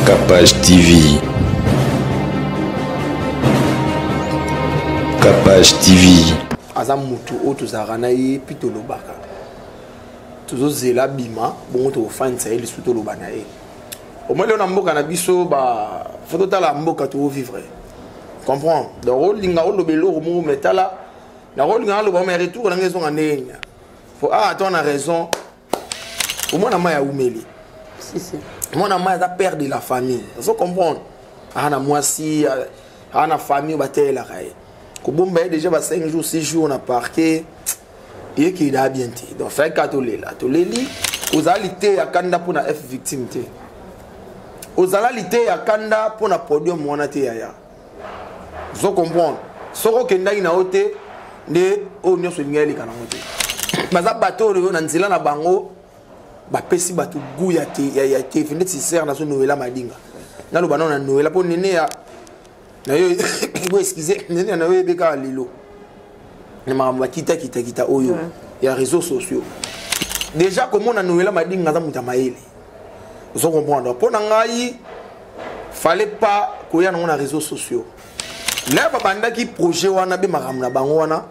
Capage TV. Capage TV. Aza mutu oyo tozalaka na ye mpi tolobaka tozozela bima bongo tokofandisa ye lisusu toloba na ye omoi leo na mboka na biso ba fo totala mboka toovivre comprendre donc olinga oloba eloko moko mai tala nakolinga naloba mai retour nanga ezonga ndenge fo ah to na raison omwana mai awumeli mwana mai aza père de la famille ozo comprendre aa na mwasi aa na famille batelelaka ye kobomba ye déjà ba 5 jours 6 jours na parquet eyekeyida bien te donc fai ka tolela toleli ozala liteya kanda mpo na f victime te ozala liteya kanda mpo na podium wana te yaya ozo comprendre soki okendaki na yo te nde oyo nyonso elingi eleka nango te baza bato oyo na nzela na bango bapesi bato gu ya tv ndeti sere nazo noela madinga naloba nao na noela mpo nene ya nayo bo excuse nene ya nayo yebe kaka lelo na makambo bakitakitakita oyo ya réseaux sociaux déjà komona noela madinga aza moto ya mayele ozo comprendre mpo na ngai fallait pas koya nango na réseaux sociaux lere babandaki projet wana be makambo na bango wana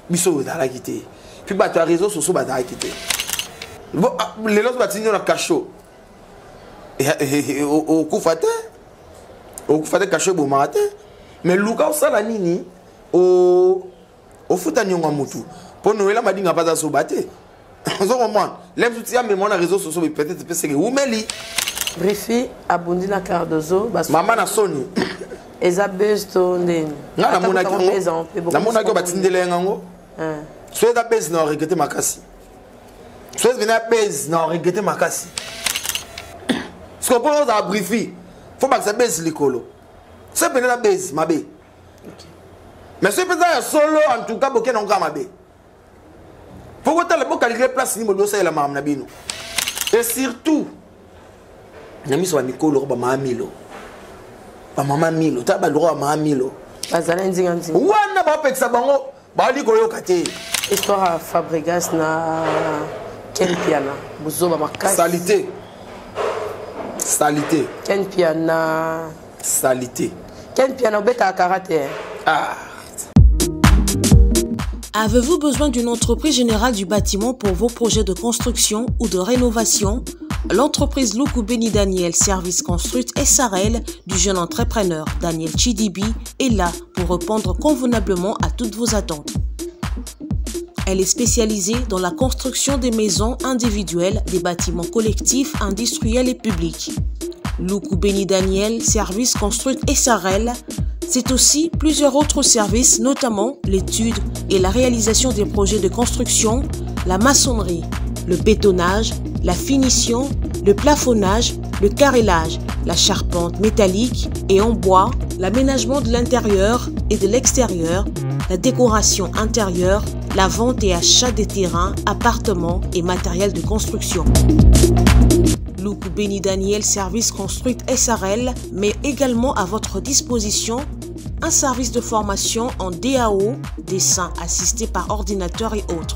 biso oyo ezalaki te puis bato ya réseaux sociaux bazalaki te ah, lelo so batindi yo na cachot okufa te okufa te cachot ebomaka te mais luka osala nini ofuta niongo ya motu mpo noela madinga mpe aza zoba te ozo comprendre lem suti ya mema na réseau sociaux peut-être mpe seke wumeli brifi abundi na cardozo mama na soni eza buzz to ndeni nga namonaki yango namonaki oyo batindela ye yango so eza buzz na regrete makasi so eza pena buzz na regrete makasi siko mpo ozala brifi fo bakisa buzz likolo so pena eza buzz mabe mais soki mpenza ya solo en tout cas bokenda ngo kaka mabe fo kotala bokalikile place nini bolingi osalela makambo na bino et surtout na miso ya mikolo ko bamama milo bamama milo tala baloko bamama milo bazala nzinga nzinga wana bapekisa bango bali koyoka te histoire ya fabregas na ken piana buzoba makasi salite salite ken piana salite ken piana obetaka karate ah. Avez-vous besoin d'une entreprise générale du bâtiment pour vos projets de construction ou de rénovation L'entreprise Loukou Beni Daniel Service Construite SRL du jeune entrepreneur Daniel Chidibi est là pour répondre convenablement à toutes vos attentes. Elle est spécialisée dans la construction des maisons individuelles, des bâtiments collectifs, industriels et publics. Loukou Beni Daniel, Service Construite SRL, c'est aussi plusieurs autres services, notamment l'étude et la réalisation des projets de construction, la maçonnerie, le bétonnage, la finition, le plafonnage, le carrelage, la charpente métallique et en bois, l'aménagement de l'intérieur et de l'extérieur, la décoration intérieure, la vente et achat des terrains, appartements et matériel de construction. Loukou Beni Daniel Service Construite SRL met également à votre disposition un service de formation en DAO, dessin assisté par ordinateur et autres.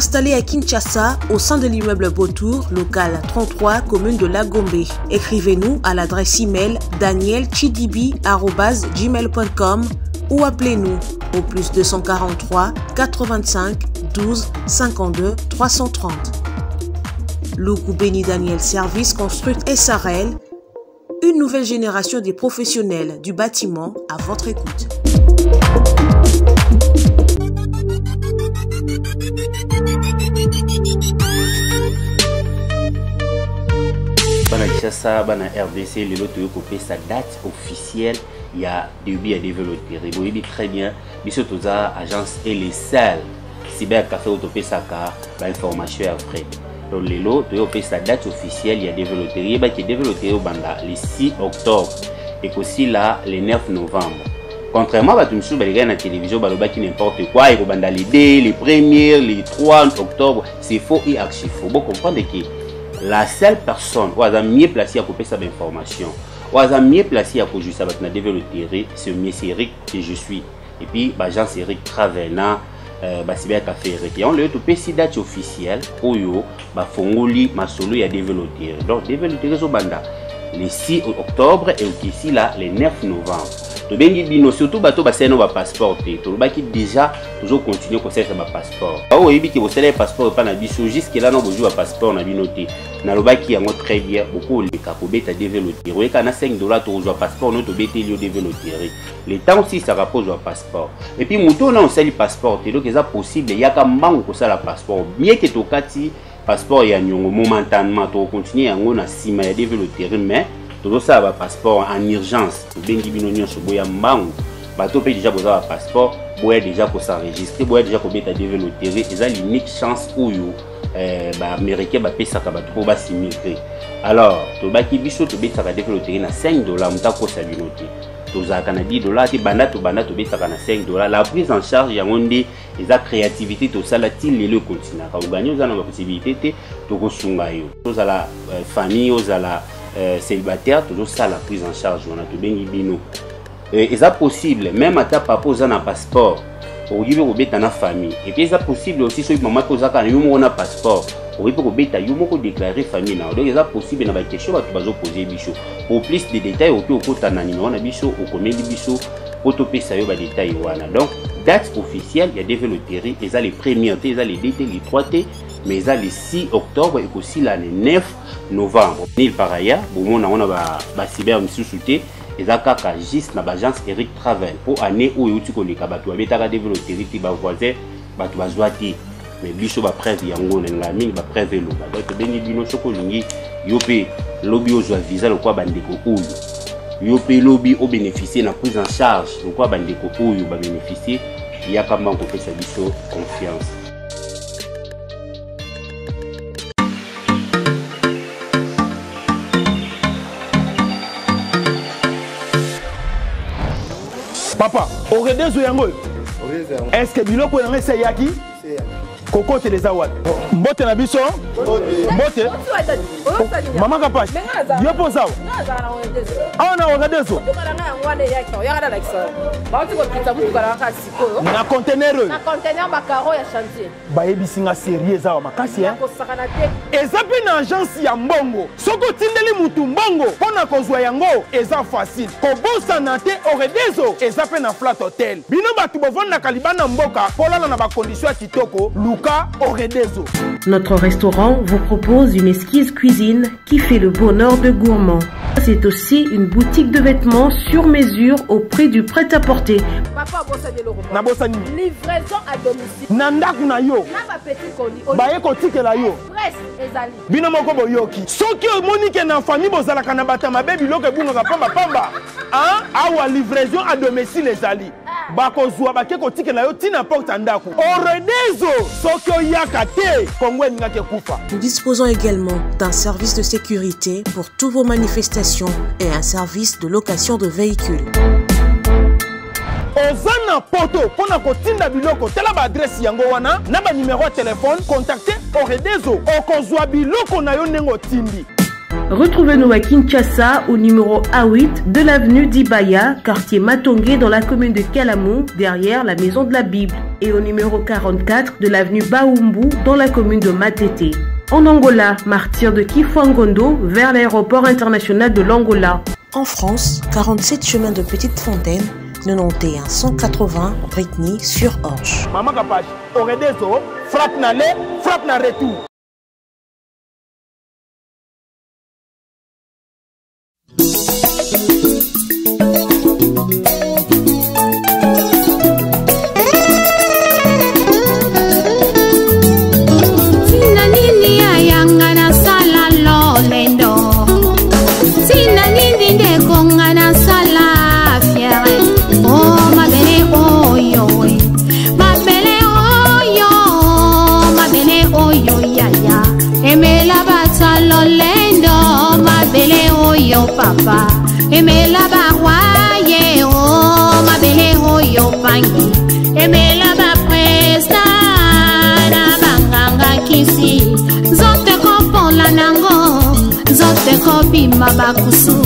Installé à Kinshasa, au sein de l'immeuble Beautour, local 33, commune de Lagombe. Écrivez-nous à l'adresse email danielchidibi.gmail.com ou appelez-nous au plus 243 85 12 52 330. Loukou Beni Daniel Service Construct SRL, une nouvelle génération des professionnels du bâtiment à votre écoute. bana kinshasa bana rdc lelo toyei kopesa date officielle ya début ya develoterie boyebi très bien biso toza agence et les salles cyber café oyo topesaka bainformation ya vrai donc lelo toyei kopesa date officielle ya develoterie yebaki develoterie obanda le 6 octobre ekosila le 9 novembre contrairement bato mosusu balekaki na télévision balobaki n'importe quoi ekobanda le 2 le premier le 3 octobre c'est faux et archi faux bocomprendre ke la seule personne oyo aza mieux placé ya kopesa bainformation oyo aza mieux placé ya kojouisa bato na develoterie c'est monsieur eric que je suis et puis baagence eric travel na Bacyber Café Eric. Yango lelo topesi date officielle oyo bafongoli masolo ya DV Loterie. Donc DV Loterie ezobanda le 6 octobre ekokesila le 9 novembre. Tobengi bino surtout bato basali no bapasseport te, tolobaki déjà tozocontinue kosalisa bapasseport. Oyo oyebi ke bosalaki passeport epa na biso, jusque là no bozwi bapasseport na bino te, nalobaki yango très bien, bokoleka kobeta DV Loterie, oyeka na 5 $ tokozwa passeport no, tobeteli yo DV Loterie le temps osisaka mpo ozwa passeport. Et puis moto oyo na osali passeport te, donc eza possible, yaka mbangu kosala passeport, bien ke tokati passeport ya niongo momentanément, tokocontinue yango na nsima ya DV Loterie, mais tozosala bapasseport en urgence. Tobengi bino nyonso, boya mbangu. Bato mpe déjà boza bapasseport, boya déjà kos'enregistrer, boya déjà kobeta DV Loterie. Eza l'unique chance oyo baaméricain bapesaka bato mpo bas'immigré. Alors tobaki biso tobetaka DV Loterie na 5 $, moto akosa bino te, tozalaka na 10 $ te. Banda tobanda tobetaka na 5 $. La prise en charge yango nde eza créativité, tosala ti lelo, ekontinaka. Ogani oza na bapossibilité te, tokosunga yo, tozala famille, ozala célibataire, tozosala prise en charge wana. Tobengi bino, eza possible même ata papa oza na passeport, okoki mpe kobeta na famille. Et puis eza possible aussi soki mama mpe oza kaka na yo moko na passeport, okoki mpe kobeta yo moko, déclarer famille na yo. Donc eza possible na baquestion bato bazopose biso. Pour plus de détails, okoki okota na numéro na biso, okomeli biso mpo topesa yo badétail wana. Donc date officielle ya DV Loterie eza le premier te, eza le 2 te, le 3 te, mais eza le 6 octobre, ekosila le 9 novembre. Nulle part ailleurs bomona yango na bacyber misusu te, eza kaka juste na baagence Eric Travel. Mpo année oyo euti koleka, bato babetaka DV Loterie te, bavoisin bato bazwa te, mais biso bapreuve yango nalingaka mingi, bapreuve eloba. Donc tobengi bino, soki olingi yo mpe lobi ozwa visa lokola bandeko oyo, yo mpe lobi obénéficie na prise en charge lokola bandeko oyo babénéficie, yaka mbango kopesa biso confiance. Papa, oredezo yango oyo, est ce que biloko yango esi eyaki kokotela? Eza wapi? Mbote na biso, mbote mama Kapash. Yo mpo ozawa awa na oredezo na conteneur oyo? Bayebisi nga série eza awa makasi. Eza mpe na agence ya mbongo, soki otindeli mutu mbongo mpo na kozwa yango eza facile. Kobosana te, oredezo eza mpe na Flat Hotel. Bino bato bovandaka libanda mboka, polala na bacondition ya kitoko, luka oredezo. Notre restaurant vous propose une exquise cuisine qui fait le bonheur de gourmands. C'est aussi une boutique de vêtements sur mesure au prix du prêt-à-porter. Nabosani. Livraison à domicile. Na ndako na yo. Na bapetit colis. Baye kotikela yo. Express ezali. Bino moko boyoki, soki omoni ke na famille bozalaka na bato ya mabe, biloko ebungaka pambapamba, awa livraison à domicile ezali, bakozwa bake kotikela yo ntina porte ya ndako. Oredezo, soki oyaka te, Kongo elingaki ekufa. Nous disposons également d'un service de sécurité pour toutes vos manifestations et un service de location de véhicules. Oza na poto, mpo na kotinda biloko, tala baadresse yango wana na banimero ya telefone, contacte Oredezo, okozwa biloko na yo ndenge otindi. Retrouvez-nous à Kinshasa au numéro A8 de l'avenue Dibaya, quartier Matongé dans la commune de Kalamu, derrière la maison de la Bible, et au numéro 44 de l'avenue Baumbu dans la commune de Matete. En Angola, martyr de Kifangondo vers l'aéroport international de l'Angola. En France, 47 chemin de Petite Fontaine, 91 180 Brétigny-sur-Orge. Mama Kapash, Oredezo, frappe na aller, frappe na retour. Ntina nini ayanga nasala lolendo? Ntina nini ndeko nga nasala fière? O mabele oyo, mabele oyo, mabele oyo yaya emela bato lolendo, mabele oyo papa emela barwaye, o mabele oyo pangi emela bapresta na banganga kisi, nzoto ekopola nango, nzoto ekobima bakusu,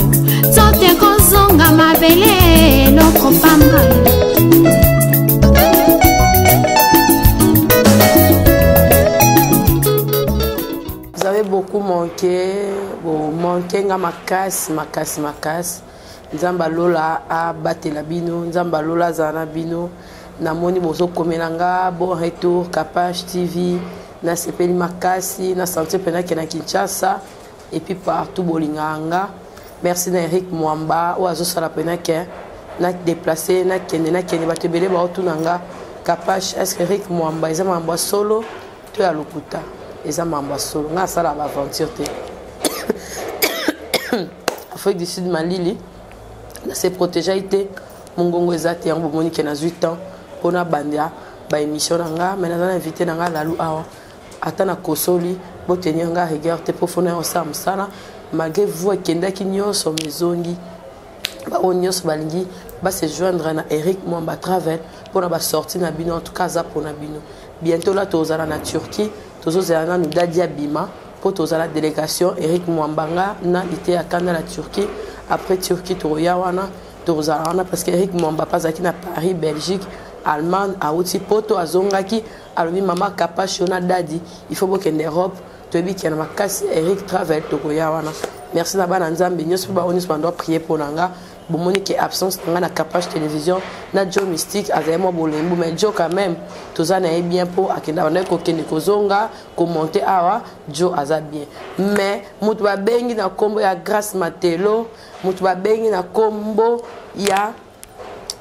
nzoto ekozonga mabele eloko pamba. beaucoup manqué. Bon, manqué nga makasi, makasi, makasi. Nzambe alola abatela bino, Nzambe alola azala na bino. Namoni bozokomela nga bon retour Kapash TV. Nasepeli makasi, na sentir pena ke na Kinshasa et puis partout bolingaka nga. Merci na Eric Mwamba oyo azosala pena ke na déplacer, na kende, na kende bato ebele baotuna nga Kapash, est-ce que Eric Mwamba eza makambo ya solo to ya lokuta? Eza makambo ya solo, nga asala ba aventure te. Afrique du Sud malili na se protéger te, mongongo eza te, yango bomoni ke nazwi temps mpona banda ba émission na nga, mais naza na invité na nga Lalu awa, ata na kosoli botenir nga rigueur te mpo fona osala mosala malgré vous ekendaki nyonso mezongi. Baoyo nyonso balingi ba se joindre na Eric Mwamba Travel mpona basorti na bino, en tout cas aza mpona bino. Bientôt là tozala na Turquie, tozozela nanu dadi abima mpo tozala délégation Eric Mwamba nga na lite ya kanda na Turquie. Après Turquie tokoya wana, tozala wana parce que Eric Mwamba mpe azalaki na Paris, Belgique, Allemagne, awuti poto azongaki, alobi mama Kapash yo na dadi il faut bokende Europe, toyebi ke na makasi Eric Travel tokoya wana. Merci na bana Nzambe nyonso mpe bango nyonso bando prier mpo na nga. Bomoni ke absence na nga na Kapash Télévision na Joe Mystique azali mwa bolembu, mais Joe quand même toza na ye bien mpo akenda bandaki kokende kozonga komonte awa, Joe aza bien. Mais moto babengi na nkombo ya Grâce Matelo, moto babengi na nkombo ya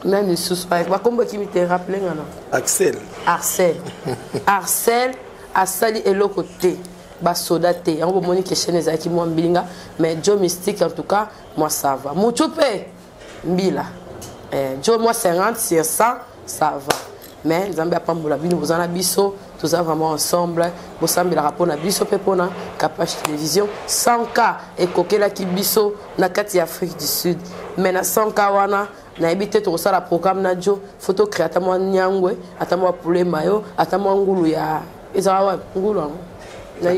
nani lisusu, bakombo ekimi te, rappele nga na Axel. Arcel, Arcel asali eloko te, basoda te, yango bomoni ke chaîne ezalaki mwa mbilinga, mais Joe Mystique en tout cas moi ça va, mutu mpe mbila Joe moi 50 sur 100 ça va. Mais Nzambe apambola bino, boza na biso, toza vraiment ensemble, bosambelaka mpona biso mpe mpona Kapash Télévision. 100K ekokelaki biso na kati ya Afrique du Sud, mais na 100K wana nayebi te tokosala programme na Joe, faut tocréer ata mwa nyangwe, ata mwa poulet mayo, ata mwa ngulu ya ezala wapi ngulu yango Na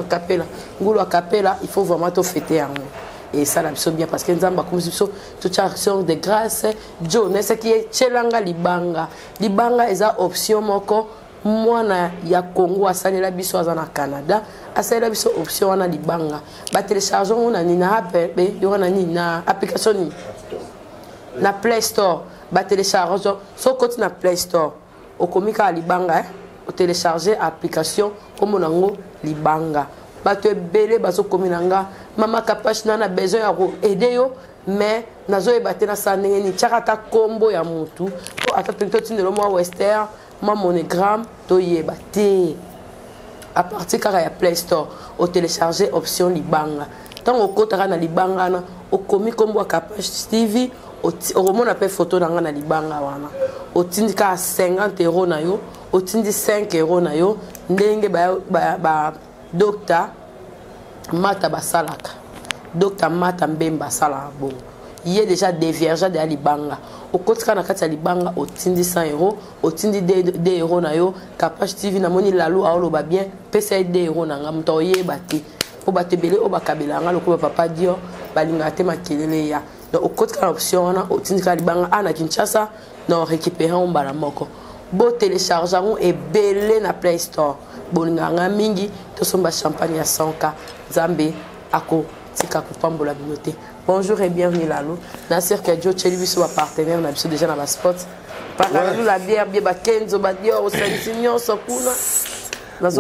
kapela, ngulu ya kapela, il faut vraiment tofete yango et ça la biso bien parce que Nzambe akomisi biso totia action de grâce. Joe nesaki ye tielanga libanga, libanga eza option moko mwana ya Congo asalela biso, aza na Canada asalela biso option wana libanga, batélécharge yango na nini, na app yo wana nini, na application nini, na Play Store batélécharge. So okoti na Play Store okomi kaka libanga, otélécharge application kombo nango libanga. Bato ebele bazokomi na nga, mama Kapash na na besoin ya koaider yo, mais nazoyeba te nasala ndenge nini, tiaka ata kombo ya motu po ata tolingi totindela mwa Western, mwa MoneyGram, toyeba te. À partir kaka ya Play Store otélécharge option libanga, ntango okotaka na libanga wana okomi kombo ya Kapash TV, okomona mpe photo na nga na libanga wana, otindi kaka 50 euro na yo, otindi 5 euro na yo, ndenge ba docteur Mata basalaka, docteur Mata Mbemba asalaka bongo, ye déjà dévierge de ya libanga. Okotika na kati ya libanga, otindi 100 euro, otindi 2 euro na yo, Kapash TV namoni Lalu aoloba bien, pesa ye 2 euro na nga, moto aoyeba te mpo bato ebele oyo bakabela nga lokola papa Dior balingaka te makelele ya. Donc okotika na option wana, otindi kaka libanga a na Kinshasa na orécupérer yango mbala moko. Botélécharge yango ebele na Play Store. Bolingaka nga mingi, tosomba champagne ya 100K, Nzambe akotika kopambola bino te. Bonjour et bienvenue Lalo na cercle Dio tieli biso bapartenaire na biso déjà na baspot pakalalu la bière bie bakenzo badior osalisi nyonso kuna.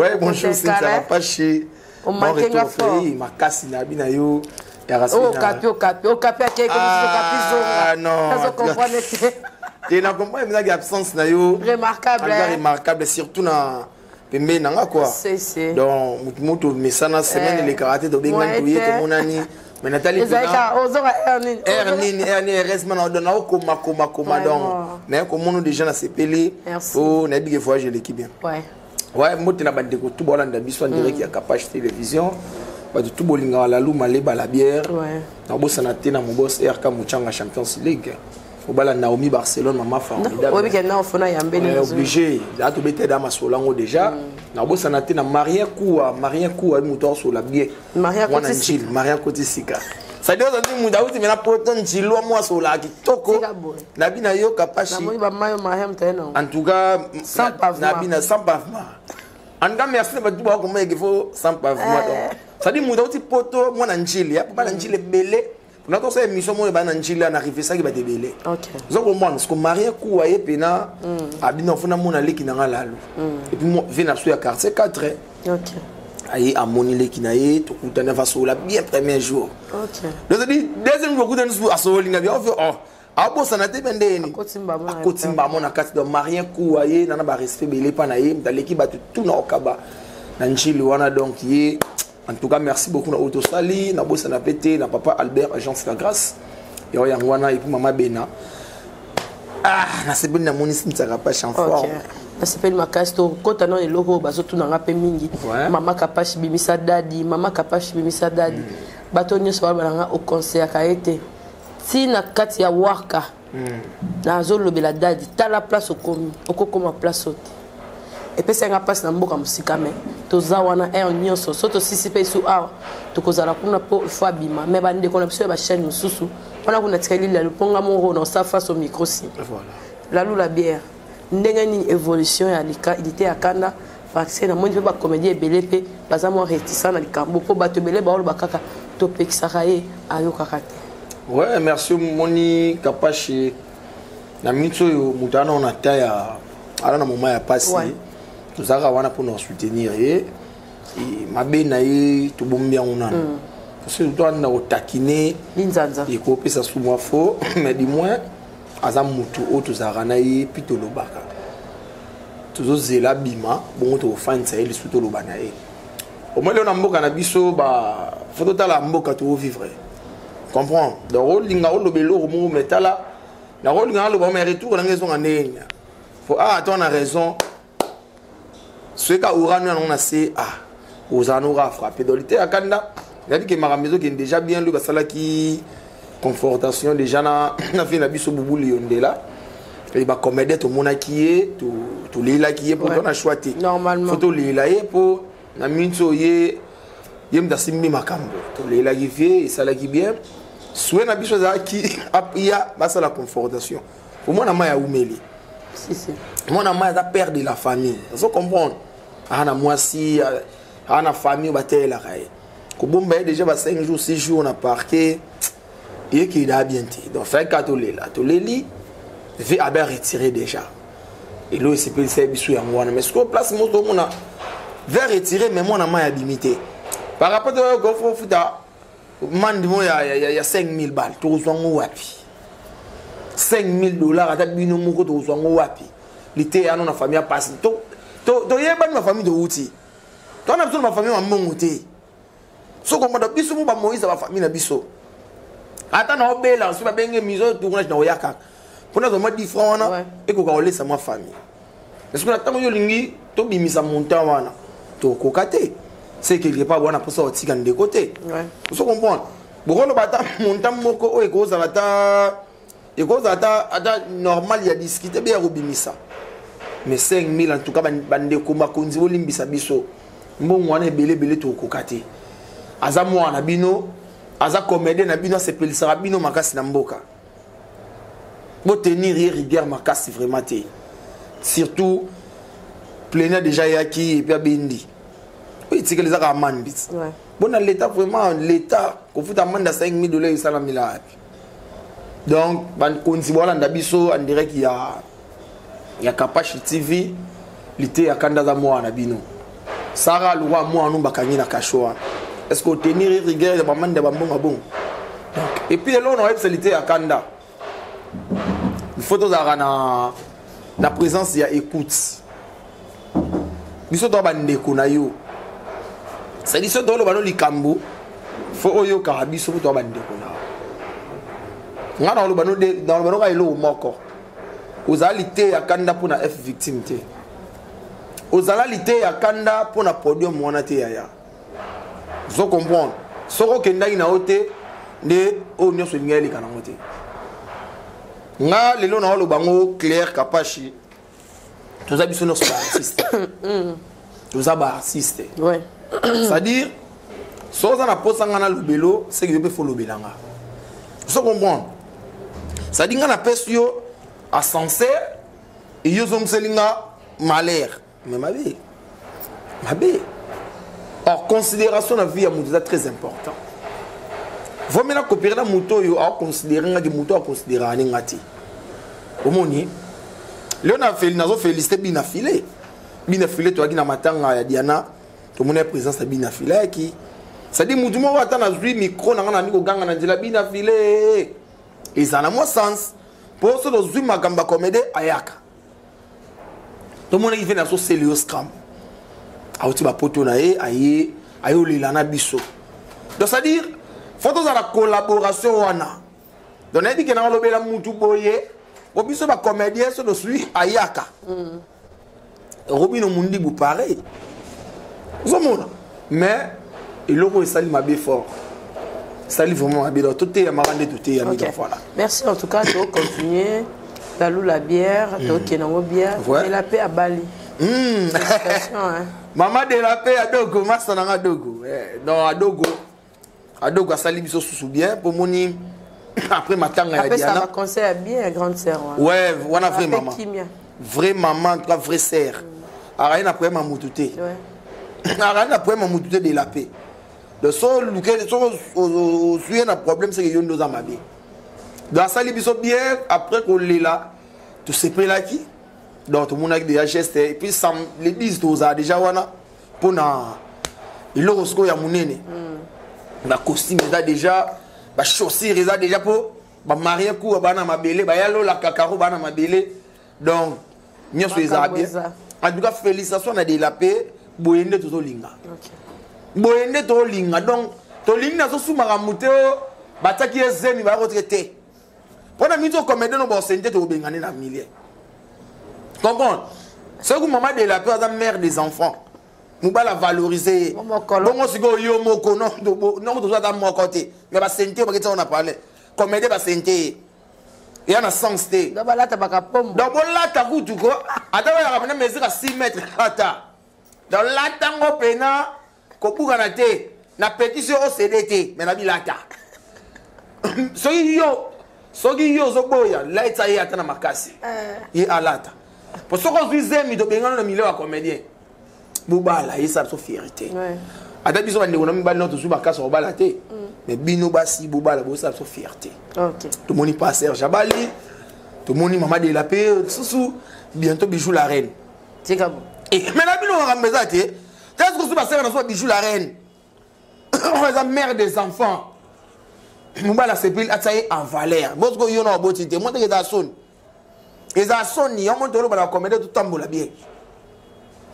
Ouais, bonjour Cynthia Kapashi. Omanke nga fort. Makasi na bina yo. Okapi, okapi, okapi akei okapi zonga. Non. Nazo comprendre te. Te, na comprendre mpenza absence na yo. Remarquable. Remarquable surtout na pembeni na nga quoi. Si, si. Donc mutu mutu mesana semaine elekaka te tobengani toye tomonani, mais natali ozonga heure nini? Heure nini, heure nini, heureusement na okoma koma koma, donc naye komona déjà nasepeli o nayebi ke voyage eleki bien. Ouais, mbote na bandeko tu bolanda biso en direct ya Kapash Télévision, bato tu bolingaka Lalu Maleba la bière, nabosana te na mobos RK Muchanga Champions League, obala Naomi Barcelone, mama formidable. Obligé za tobeta da masolo yango déjà. Nabosana te na Marien Kuwa, Marien Kuwa moto asola bien mwana Njili, Marien Koti sika, c'est-à-dire ozali mutu auti mena poto njilwa mwa asolaka kitoko na bina yo Kapashi. En tout cas na bina sans pavement, en tout cas merci na bato bakomona faut sans pavement, donc C'est-à-dire moto auti poto mwana njili ya bana njili ebele na tosala émission moko bana njili na rivesaki bato ebele. Oza komwana siko Marie Kuwa ye mpena abina ofuna mona leki na nga lalo et puis vie na biso ya quartier 4. Aye amoni leki na ye, tokutani, afasola bien premier jour. Donc c'est-à-dire deuxième jour okutani su asolinga bien ofe oh abosana te mpe ndeni akotimba mo na kati. Donc Marien Kuwa ye nana barespect ebele mpa na ye, moto aleki bato tu na okaba na njili wana. Donc ye, en tout cas, merci beaucoup na oyo tosali. Nabosana mpe te na papa Albert, agence La Grâce yango yango wana, et puis mama Bena. Ah, nasepeli, namoni Sintiaka Pache en forme. Nasepeli makasi. Tokɔta nano eloko oyo bazotunanga mpe mingi. Mama Kapashi, bimisa dadi. Mama Kapashi, bimisa dadi. Bato nyonso baloba nanga okonseyaka ye te. Ntina kati ya warka nazolobela dadi, tala place okomi, okokoma place oyo te. Epesaki nga mpasi na mboka mosika, me toza wana heure nyonso. So tosisi mpe esu awa, tokozala kuna mpo ifo abima. Me bandeko na biso ya bachaîne mosusu wana kuna, tikali lalu mpo nga moko na osala face au micro si. Lalu la bière, ndenge nini évolution ya lite ya kanda? Parce que namoni mpe bacomédie ebele mpe baza mwa réticent na likambo, mpo bato ebele baoloba kaka topekisaka ye, ayokaka te. Ouais, merci. Moni Kapashi, na miniti oyo moto ana na ta ya ala na moment ya pasi, tozalaka wana mpona kosoutenir ye. Mabe na ye tobombi yango nano, parce que to anda kotakine linzanza ekopesa su mwa faux. Mais du moins aza motu oyo tozalaka na ye mpi tolobaka, tozozela bima bongo tokofandisa ye lisusu, toloba na ye. Omoi lelo na mboka na biso ba faut totala mboka tovivre, comprendre. Donc olinga oloba eloko moko, mais tala, nakolinga naloba, mais retour nanga ezonga ndenge fo. Ah, to na raison, soki ka urano yango na se, ah, ozala noka frappé. Donc lite ya kanda nayebi ke makambo ezokende déjà bien. Lobi basalaki confortation déjà na vie na biso Bubuli Yondela e bacomédien, tomonaki ye, tolelaki ye mpo to na choix te. Normalement. Fo tolela ye mpo na miniti oyo ye moto asimbi makambo. Tolelaki vie, esalaki bien. Souhait na biso ezalaki ya basala confortation po mwana mai aumeli. Si, si. Mwana mai aza père de la famille, ozo comprendre, aa na mwasi, aa na famille oyo batelelaka ye. Kobomba ye déjà ba 5 jours, 6 jours na parquet eyekeyeda bien te. Donc fai ka tolela, toleli ve abe retiré déjà. Elo esepelisa ye biso yango wana. Mais sikoyo place moko tomona ve retiré, mais mwana mai abimi te par rapport tofuta mandi mo ya 5000 balles. Tokozwa yango wapi, 5000 dollars? Ata bino moko, tokozwa yango wapi? Liteya ano na famille ya pasi, toyebani bafamille towuti, towana biso na bafamille bambongo te. Soki omona biso mo bamoïse, bafamille na biso, ata na obela soki babenge miso tournage na oya kaka mpona zwa mwa 10 franc wana ekoka kolesa mwa famille. Parce que na ntango yo olingi tobimisa montant wana, tokoka te. C'est quelque part wana mposa kotika ndeko te. Ozo comprendre, bokoloba ata montant moko oyo ekozala ata ekozala ata normal ya discute be ya kobimisa. Mais 5000, en tout cas, bandeko bakonzi, bolimbisa biso, mbongo wana ebele ebele, tokoka te. Aza mwana na bino, aza comédien na bino, asepelisaka bino makasi na mboka. Botenir ye rigueur makasi vraiment te. Surtout plénière déjà eyaki et puis abendi oyo etikeli ezaka amende. Bona l'état, vraiment l'état kofuta amende ya 5000 dollars esalamela wapi? Donc bakonzi bolanda biso en direct ya Kapashi TV, lite ya kanda aza mwana na bino. Sara alukwa mwana no bakangi na kasho wana, est ce que otenir rigueur ya bamande ya bambongo bongo? Donc et puis eloko na oyebisa lite ya kanda, il faut tozalaka na présence ya écoute. Biso toa bandeko na yo, c'est-à-dire so toloba no likambo, fo oyokaka biso mpo toa bandeko na yo. Nga na naloba noka eloko moko, ozala lite ya kanda mpo na f victime te, ozala lite ya kanda mpo na podium wana te. Yaya, ozo comprendre, soki okendaki na yo te nde oyo nyonso elingi eleka nango te. Nga lelo na oloba yango clair, Kapashi, toza biso nyonso baartiste, toza baartiste. C'est-à-dire soki oza na posa nga nalobelo, seki yo mpe fo lobela nga. Ozo comprendre, c'est-à-dire nga napesi yo ascenseur eyo ozongiseli nga malheur, mais mabe mabe. Or considération na vie ya moto eza très important. Vomi na coopérer na moto oyo aconsidere nga ke moto aconsidéraka ne nga te. Omoni leo na nazo félicité bina filet. Bina filet toyaki na matanga ya Diana, tomoni ya présence ya bina filet ayaki. C'est-à-dire moto moko ata nazwi micro na nga nandi koganga na nzela bina filet. Eza na mwa sens. Po soki tozwi makambo ya comédie ayaka. Tomonaki ve na so Celio Scram. Auti ba poto na ye aye ayolela na biso. Donc c'est-à-dire faut tozala collaboration wana. Donc nayebi ke nakolobela mutu boye po biso ba comédien so tosui ayaka. Robino Mundibu pareil. Ozomona mais eloko esali mabe fort. Esali vraiment mabe donc toteyamaka nde toteyami donc voilà. Merci en tout cas to continuer Lalou la bière, to kenango bière, mais la paix à Bali. Félicitations hein. Maman de la paix adogo, masa nanga adogo. Eh, non adogo. Adogo asali biso susu bien pour moni après matanga ya Après ça Diana. va conseil à bien grande sœur. Ouais, wana vraie Après maman. Kimia. Vraie maman, en tout cas vraie sœur. Araye na problème mutu te. Araye na problème mutu te de la paix. De so luke so osuye na problème c'est que yo ndoza mabe. Donc asali biso bien après kolela tosepelaki. Donc tomonaki déjà geste et puis sam les 10 tozala déjà wana mpona eloko sikoyo ya monene. Ba costume eza déjà, ba chaussure eza déjà po ba marié kuwa bana mabele, ba yalola kakaro bana mabele. Donc nyonso eza bien. En tout cas félicitations na de la paix boye nde tozolinga. Boye nde tozolinga. Donc tolingi nazosumaka mote oyo batiaki ye zemi bakotika te. Mpona mingi okomede no bosente tobengane na milieu. Comprendre? Soki maman de la paix aza mère des enfants. Mobala valoriser. Bongo sikoyo yo moko non non tozo ata moko te. Mais ba sente baketi on a parlé. Comédie ba sente. Ya na sens te. Donc balata bakapombo. Donc bolata kutu ko ata ba ya mesure à 6 mètres ata. Donc lata ngo pena kobukana te. Na pétition au CDT mais na bilata. Soki yo soki yo ozoboya laita ye ata na makasi. Ye alata. Po soko ozwi zemi tobengana na milieu ya comédien. Bobala ye sa so fierté. Ata biso bandeko na mibali tozwi makasi kobala te. Mais bino basi bobala bosala so fierté. Tomoni pa Serge Abali, tomoni Mama de la Paix, susu bientôt Bijou la reine. Tika bo. Eh mais na bino makambo eza te. Test ko suba Serge na so Bijou la reine. Oza mère des enfants. Mobala sepeli atia ye en valeur. Bosiko yo na oboti te. Moi teke eza soni. Eza soni, yo moto oloba na comédie totambola bien.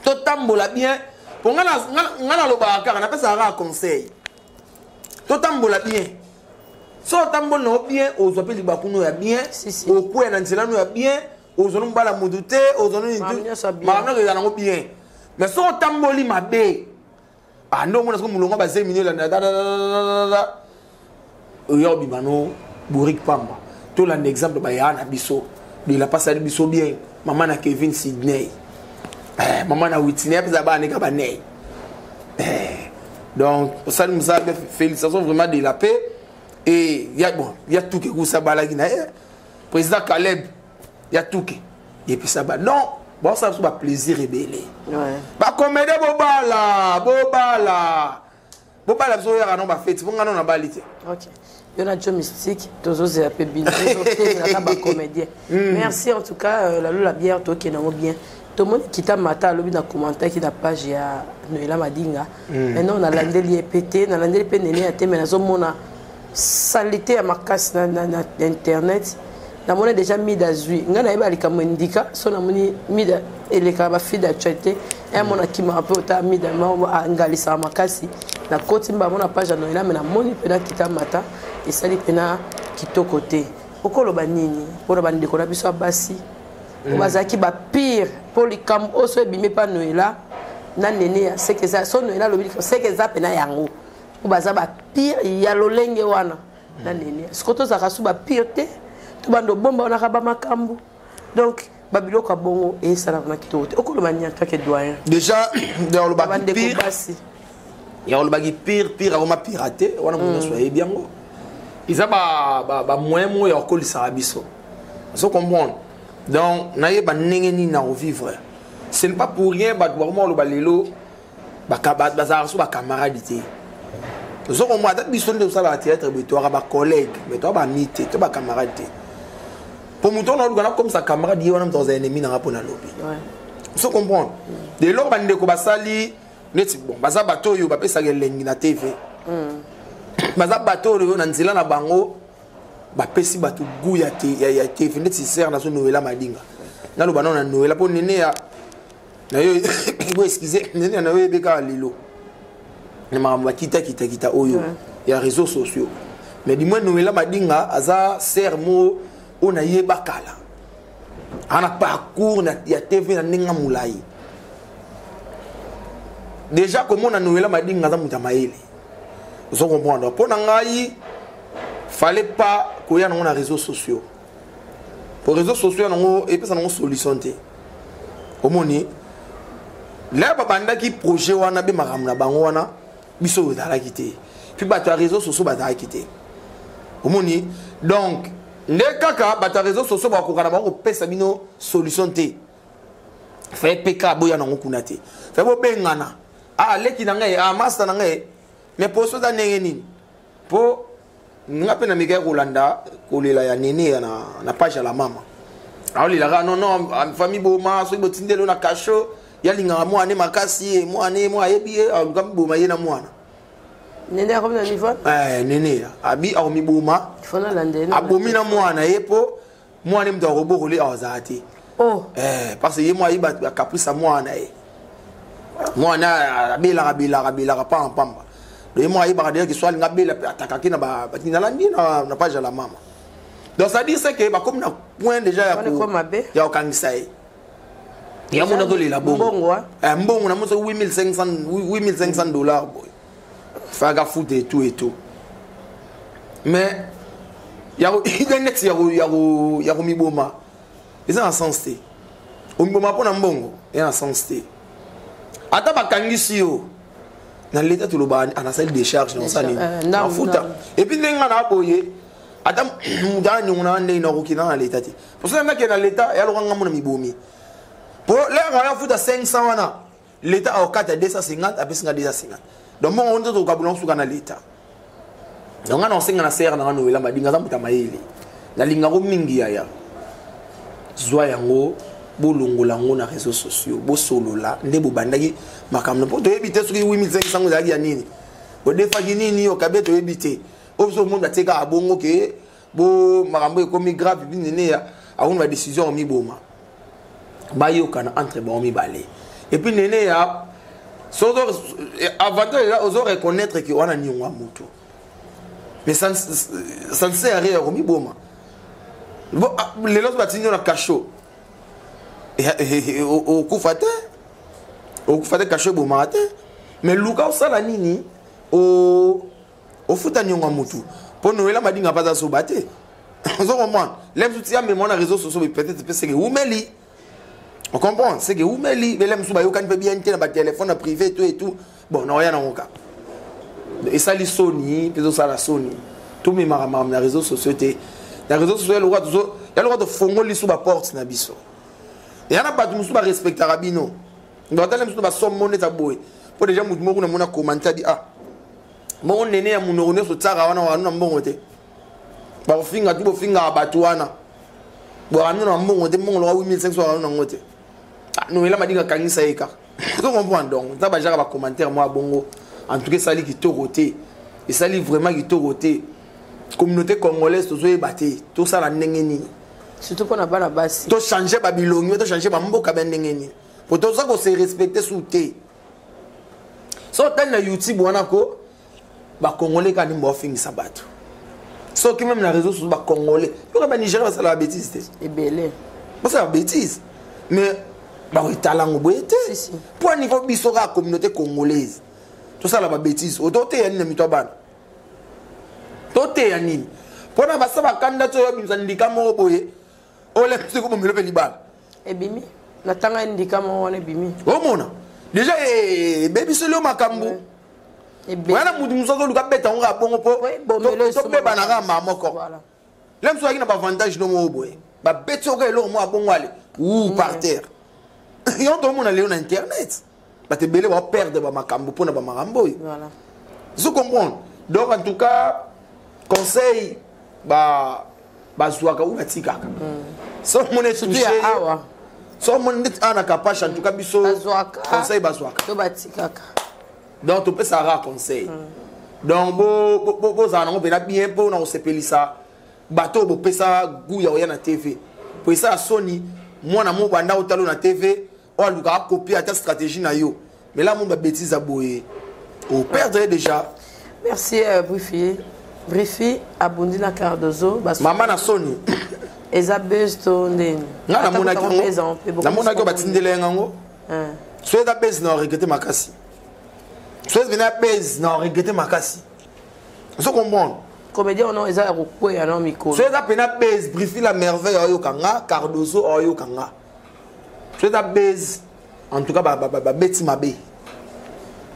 Totambola bien. Po nga na lobaka kaka, napesaka kaka conseil. Totambola bien. So otambola na yo bien, ozwa mpe libaku no ya bien, okwea na nzela no ya bien, ozwa no mobala motu te, ozwa no nini Makambo te. nyonso ya bien. Makambo nyonso ezala nango bien. Mais so otamboli mabe, ah, nde omona soki molongo bazemi no elanda, da, da, da, da, da, da, da. Oya obima no bourrique pamba. Tolanda exemple baya na biso. De la passe biso bien. Maman na Kevin Sydney. Eh, maman na Whitney, apesa bana neka ba nei. Eh, donc, osali mosala bien, félicitations vraiment de la paix. Et y a, bon, y a tout qui ça balaki na ye. Président Caleb, y a tout qui. Et puis ça ba. Non, bon ça ba plaisir ebele. Ba comédie bobala, bobala. Bobala biso ya non ba fête, bonga non na balite. OK. Yo na Joe Mystique, tozo zela pe bino, tozo tengela ka ba comédien. Merci en tout cas, la Lola bière to ke nango bien. Tout le monde qui t'a maté, lobi na commentaire qui na page ya Noëlla Madinga. Maintenant on a landeli pété, na landeli pe nene ya te, mais nazo mona salité ya makasi na, na, na internet. Na mona déjà mida zui. Nga na yeba likambo ndika, so na moni mida eleka ba fille d'actualité. Un mona qui m'a rappelé ota mida ma ngalisa makasi. Na koti mba mona page ya Noëlla, mais na moni pena kita mata esali pena kitoko te. Okoloba nini? Pona ba ndeko na biso ya basi. Bazalaki ba pire po likambo oyo so ebimi pa Noëlla na nene ya seke eza so Noëlla alobi likambo seke eza pena yango. Po baza ba pire ya lolenge wana na nene. Siko tozalaka so ba pire te, to bando bomba wana ka ba makambo. Donc ba biloko ya bongo esalaka na kitoko te. Okoloba nini en tant que doyen? Déjà, ya olobaki Ba ndeko pire. basi. Ya olobaki pire, pire akoma piraté, wana moto nyonso ayebi yango. Eza ba moyen moko ya kokolisaka biso. Ozo comprendre? Donc, nayeba ndenge nini na revivre. Ce n'est pas pour rien, bato bakoma koloba lelo, Bazalaka so bacamarade te. Ozokomona ata biso nde tosalaka théâtre boye, toyaka bacollègue, mais toya bami te, to bacamarade te. Po moto wana oluka nakomisa camarade, ye wana moto akozala ennemi nanga mpo nalobi. Ozo comprendre? De eloko bandeko basali neti bon, baza bato oyo bapesaka elengi na TV, baza bato oyo na nzela na bango bapesi bato goût ya TV. Neti sere nazo Noela Madinga, naloba nao na Noela mpo nene ya na yo bo, excuse, nene na yo yebi kaka lelo na makambo bakitakitakita oyo ya réseaux sociaux. Mais du moins Noela Madinga aza sere mo oyo nayeba kala, ana parcours ya TV na ndenge molai. Déjà komona Noela Madinga aza moto ya mayele, ozo comprendre? Mpo na ngai, fallait pas koya nango na réseaux sociaux, po réseaux sociaux yango epesa nango solution te. Omoni lere babandaki projet wana, be makambo na bango wana, biso oyo ezalaki te, puis bato ya réseaux sociaux bazalaki te. Omoni, donc nde kaka bato ya réseaux sociaux bakoka na bango kopesa bino solution te. Faye pk boya nango kuna te, faye bobengana ah leki na ngai, ah master na ngai. Mais poso eza ndenge nini? Mpo nga mpe namekaki kolanda kolela ya nene ya na page ya la mama, aolelaka non non, famille boma, soki botindeli na kasho, yalingaka mwana makasi, ye mwana ye mwa ayebi ye, aluka miboma ye na mwana. Nene akomi na niveau. Eh, nene abi akomiboma, abomi na mwana ye, mpo mwana ye moto akobokoli azala te. Oh. Eh, parce que ye mwa ayebi bacaprice ya mwana ye. Mwana abelaka belaka belaka pamba pamba, donc ye mwa ayebaka déjà ke so alinga abela mpe atakaki na nalandi na page ya la mama. Donc ça dit, c'est que bakomi na point déjà ya kokangisa ye. Ya mona azolela bongo mbongo na moso 8500 $, boye faka fute et tout et tout. Mais ya neti ya komiboma eza na sens te. Omiboma mpo na mbongo eza na sens te. Ata bakangisi yo na leta, toloba anasali décharge na osala nini, mafuta. Et puis ndenge nga na boye, ata moto aniongo na ndenge nakoki na leta te, poso nakende na leta yaloka nga mona mibomi, po lere aya futa 500 wana, leta akokata 250, apesi nga 250. Donc mbongo nde tokabula osuka na leta. Donc nga na osenga na sere nanga Noela Madinga, aza moto ya mayele, nalingako mingi. Yaya, zwa yango, bolongola yango na réseaux sociaux, bosolola nde bobandaki makambo, mpo toyebi te soki 8500 ezalaki ya nini, bodefaki nini, okabe toyebi te. Oyo biso omoni batie kaka bongo ke bo makambo ekomi grave, binene ya akoni badécision miboma, bayokana entre bango mibale. Et puis nene ya so avantage eza ozo reconnaître ke wana niongo ya motu, mais ça ne sert à rien ya komiboma. Lelo so batindi yo na cachot, okufa te, okufa te, cachot ebomaka te. Mais luka osala nini, ofuta niongo ya motu, mpo Noela Madinga mpe aza zoba te. Ozo comprendre? Le mosusu tia memo na réseau sociaux, peut-être mpe seke umeli, on comprend, c'est que umeli bele mosusu bayokani mpe bien te na batelefone na privé, tout et tout. Bon, naoya nango kaka esali soni mpe ezosala soni. Tomemaka makambo na réseau sociaux te. Na réseau sociaux ya lokola tofongoli lisu baporte na biso, eya na bato mosusu barespectaka bino. Donc atala mosusu basomo neti boye, mpo déjà motu moko namona commentaire abi ah moko nene ya monoko nyonso tiaka wana wanu na mbongo te, bakofinga tu, bofingaka bato wana bwakanu na mbongo te, mbongo loka 8500 wakanu nango te. Noela Madinga akangisa ye kaka, ozo comprendre? Donc nza bajaka bacommentaire mwa bongo. En tout cas esali kitoko te, esali vraiment kitoko te. Communauté congolaise tozoyeba te tosala ndenge nini. Surtout mpona bana basi. Tochange babilongi, tochange bamboka bya ndenge nini, po toza kose respecte su te. So otali na YouTube wana ko bacongolais kaka ndenge baofingisa bato, soki même na réseau sociaux bacongolais yoka, banigéria basala babétise te. Ebele. Basala babétise, mais bakoetala yango boye te. Mpo niveau biso kaka communauté congolaise tosala babétise, ototeya nini na mito ya bana? Toteya nini mpona basa bakanda ti oyo obimisa ndika moko boye, olemisi komomelo mpe libala? Ebimi na ntanga ndika moko wana ebimi. Omona déjà ebebiseli yo makambo wana. Mutu mosusu azoluka beta yango kaka bongo mpo tobebana kaka maa moko. Le mosusu azalaki na baavantage no moko boye, babeti oka eloko moko abongo ale ou par terre. Yo tomona lelo na internet. Bato ebele baoperdre bamakambo mpona bamakambo oyo. Zo comprendre. Donc en tout cas, conseil bazwaka ou batikaka. So omoni Surtout ya etouche awa. So omoni ndeti awa na Kapashe, en tout cas biso Bazwaka. conseil bazwaka. To batikaka. Donc topesaka conseil. Donc bozala nango mpena bien mpona kosepelisa bato oyo bopesa goût ya koya na TV. Po esala soni mwana mo banda otalo na TV oyo alukaka akopie ata stratégie na yo. Mais là mo babétise ya boye operdre ye déjà. Merci Brifi. Brifi abundi na Cardozo. Mama na soni. Eza buzz to ndeni. Nga Ata namonaki kotanga yango. mpe eza mpe beaucoup Namonaki oyo plus batindela ye yango. Hein. So eza buzz na regretter makasi. So eza na buzz na regretter makasi. Ozo comprendre? Comédien ono eza ya kokweya na mikolo. So eza pena buzz, Brifi la merveille oyoka nga, Cardozo oyoka nga. So eza buzz, en tout cas ba beti mabe.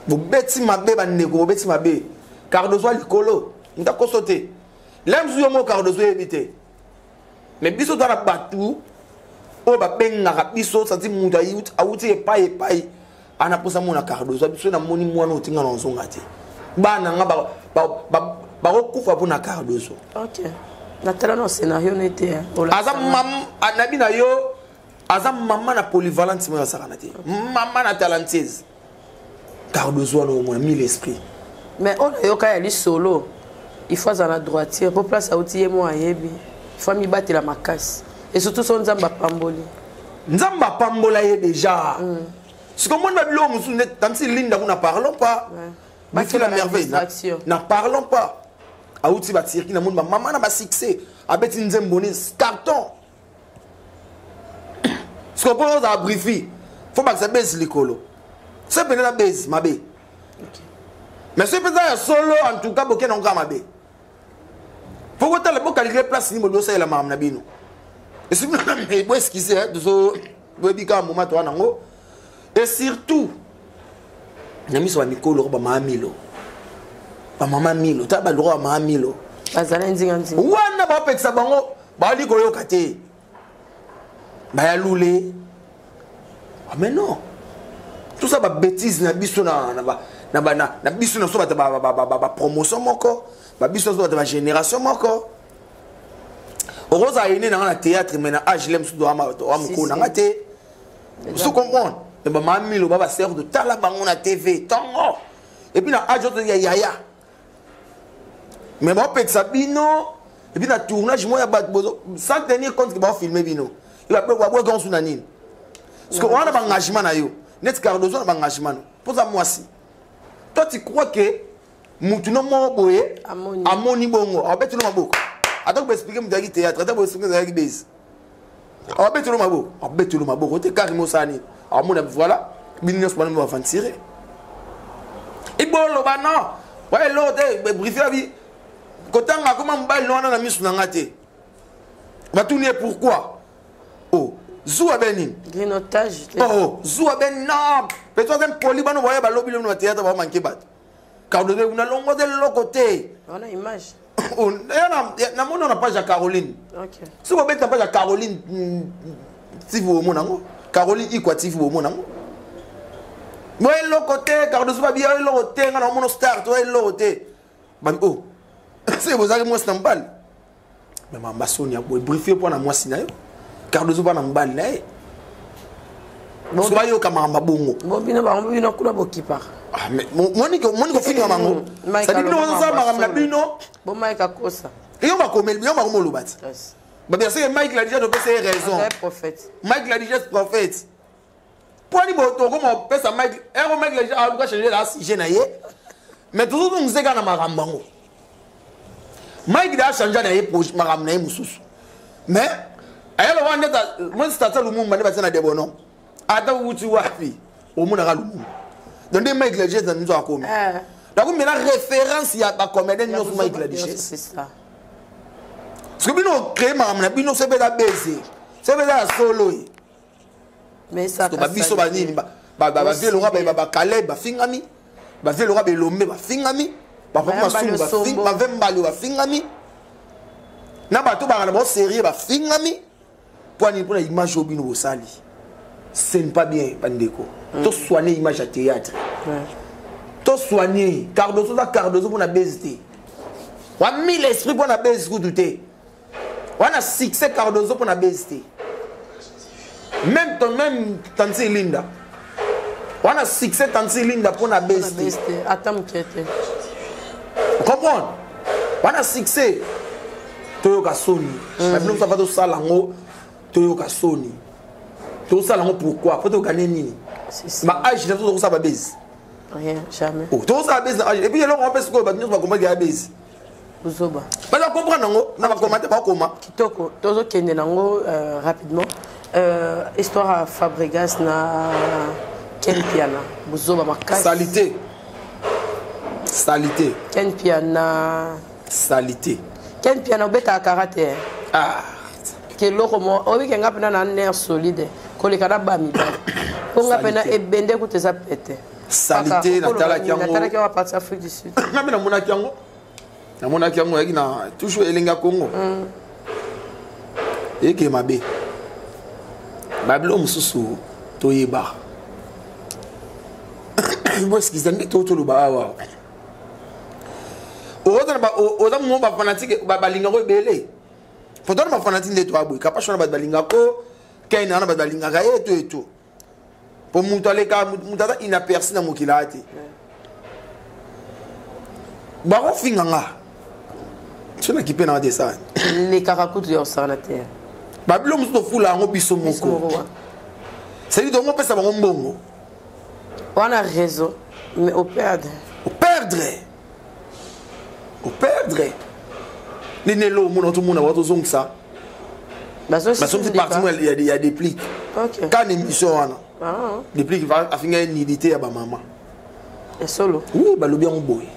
Bobeti mabe bandeko, bobeti mabe. Cardozo a likolo, ntakoso te. Lem zu yo mo Cardozo yebi te. Mais biso toza na bato oyo babengaka biso, santi moto awuti epai epai, ana mposa mona Cardozo, biso namoni mwana oyo tinga na ozonga te. Bana nga bakokufa mpona Cardozo. Ok. Natala na scénario nete, hein. Ola Aza sana. mam, anabi na yo, aza mama na polyvalente moyo asaka na te. Mama na talentueuse. Cardozo wana omona mille esprit. Mais oyo nayoka ya lisolo, il faut azala na droitier, po place auti ye mo ayebi. Il faut amibatela makasi. Et surtout so Nzambe apamboli. Nzambe apambola ye déjà. Siko moni ba biloko mosusu nde, tanti Linda kuna, parlons pas. Ouais. Bifi la Bakela na merveille, distraction. na parlons pas. Auti ba Turquie na moni ba mama na ba succès. Abeti nzembo ni carton. Siko po oza brifi. Faut bakisa base likolo. C'est peut-être la base mabe. Mais c'est peut-être ya solo en tout cas boke na nka mabe. Faut que tala bo calculer place ni bodo la maman na bino. Et si vous n'avez pas esquissé, hein, tozo boyebi kaka moment to wana ngo. Et surtout na miso ba mikolo ba mama Milo. Ba mama Milo, ta ba droit mama Milo. Bazala nzinga nzinga. Wana ba pekisa bango ba li koyoka te. Ba ya lule. Ah mais non. Tout ça ba bêtise na biso na, na ba, na ba, na, na biso na so ba, ba, ba, ba, ba, ba promotion moko, ba biso so ba, ba génération moko. Rosa est né dans le théâtre mais na âge lem so ama to am ko na ngate. Vous comprendre? Mais ba mami lo ba ba sœur de tala bango na TV tongo. Et puis na âge autre ya yaya. Mais ba pekisa bino et puis na tournage moi ya ba bozo sans tenir compte que ba filmer bino. Il va ba ba ba na nini. Parce que on a ba engagement na yo. Net Cardozo na ba engagement no. Poza moi si. Toi tu crois que mutu no mo boye Amoni. amoni bongo. Abeti no maboko. Ata ko expliquer mutu aki théâtre, ata ko expliquer mutu aki base. Abeti no maboko. Abeti no maboko. Te carrément sani. Amona voilà, bino nyonso bana ba aventurer. Ibolo ba non. Ouais l'autre briefer bi. Kotanga koma mobali no wana na misu na ngate. Batuni pourquoi? Oh, zuwa benin. Grignotage. Oh, zuwa ben non. Peut-être un poli bano voya ba lobi no théâtre ba manquer bat. Cardozo una longo de l'autre côté. On a image. Oh, na na mona na page ya Caroline. OK. Si vous mettez na page ya Caroline, si vous mona ngo. Caroline Ikwa TV vous mona ngo. Moi l'autre côté Cardozo ba bien l'autre côté nga na mona star toi l'autre côté. Ba oh. C'est vous avez moi c'est mbal. Mais mama Sonia boy briefer pour na moi sina yo. Cardozo ba na mbal na ye. Bon, Soba yo kama mabongo. Bon bino ba bino kuna bokipa. Ah mais moni ko moni ko finga mango. Mike Ça dit bino Alongo ça makambo na Mambasolo. bino. Bon Mike akosa. Yo ba komel yo ba komolo bati. Yes. Ba bien sûr Mike l'a déjà topé ses raisons. Azali prophète. Mike l'a déjà prophète. Poni bo to komo pesa Mike, ero Mike l'a déjà a changer la sujet na ye. Mais toujours nous zeka na makambo ngo. Mike l'a changer na ye projet makambo na ye mususu. Mais ayelo wana ndeta moi c'est tata Lumumba nde batina de bono. Ata wuti wapi omona ka Lumumba. Donc de Mike Ladjesse na nous a komi. Donc mais la référence ya ba comédien Ya nyonso Mike buzoba Ladjesse. nyonso, c'est ça. Parce que bino créer makambo na bino c'est la baiser. C'est la solo. Mais ça Parce que ba biso ba nini ba ba ba Aussi ba ba bien. ba ba Caleb ba fingami. Ba vie ba Lomé ba fingami. Ba Ba papa Masumu ba Mbali fing Sombo. ba Vembali ba fingami. Na bato ba na ba sérieux ba fingami. Pour ni pour la image au bino bosali. Ce n'est pas bien bandeko. Tosoigne image ya théâtre, tosoigne. Cardozo oza Cardozo mpona base te, wa mille esprit mpona base kutu te, wana succès Cardozo mpona base te. Même ton même tanti Linda wana succès tanti Linda mpona base te. Ata moke te. Comprendre, wana succès. Toyoka soni babino mosu ava tosala yango, toyoka soni tosala yango. Pourquoi? Po tokane nini? Baage na tozokosala babase. Rien, jamais. Tozosala base na age, et puis eloko mpe sikoyo bato nyonso bakomaki ya base. Buzoba. Baza comprendre yango na bakoma te, bakoma. Kitoko, tozokende nango rapidement. Histoire ya Fabregas na Ken Piana, buzoba makasi. Salité, salité. Ken Piana. Salité. Ken Piana obetaka karate. Ah. Ke eloko mo oyebike nga mpena na nerf solide koleka na bamibali, mpo nga mpena ebende kuta eza pete. Salité, natalaki yango. Natalaki yango apartir Afrique du Sud. Nga mpe namonaki yango, namonaki yango oyaki na toujours elengi ya Congo. Eyeke mabe, babilo mosusu toyeba boeskiza nde toloba awa. Oza mo bafanatike balingako ebele, fotona bafanatike nde toaboye kapashe wana, bato balingako kene wana, bato balingaka ye to eto po moto aleka, moto aza inaperçu na mokili aya te. Bakofinga nga so naki mpe nanga te sani. Lekaka kutu ya kosakana te. Babilo mosusu tofula yango biso moko, cestadi tongo opesa bango mbongo. Wana réseau, mais operdre. Operdre, operdre nini? Elo omona, tomona wa tozongisa, bazongisi parti mo ya déplique kana émission wana. Déplique afinga ye nudité ya bamama. Solo? Oui, balobi yango boye.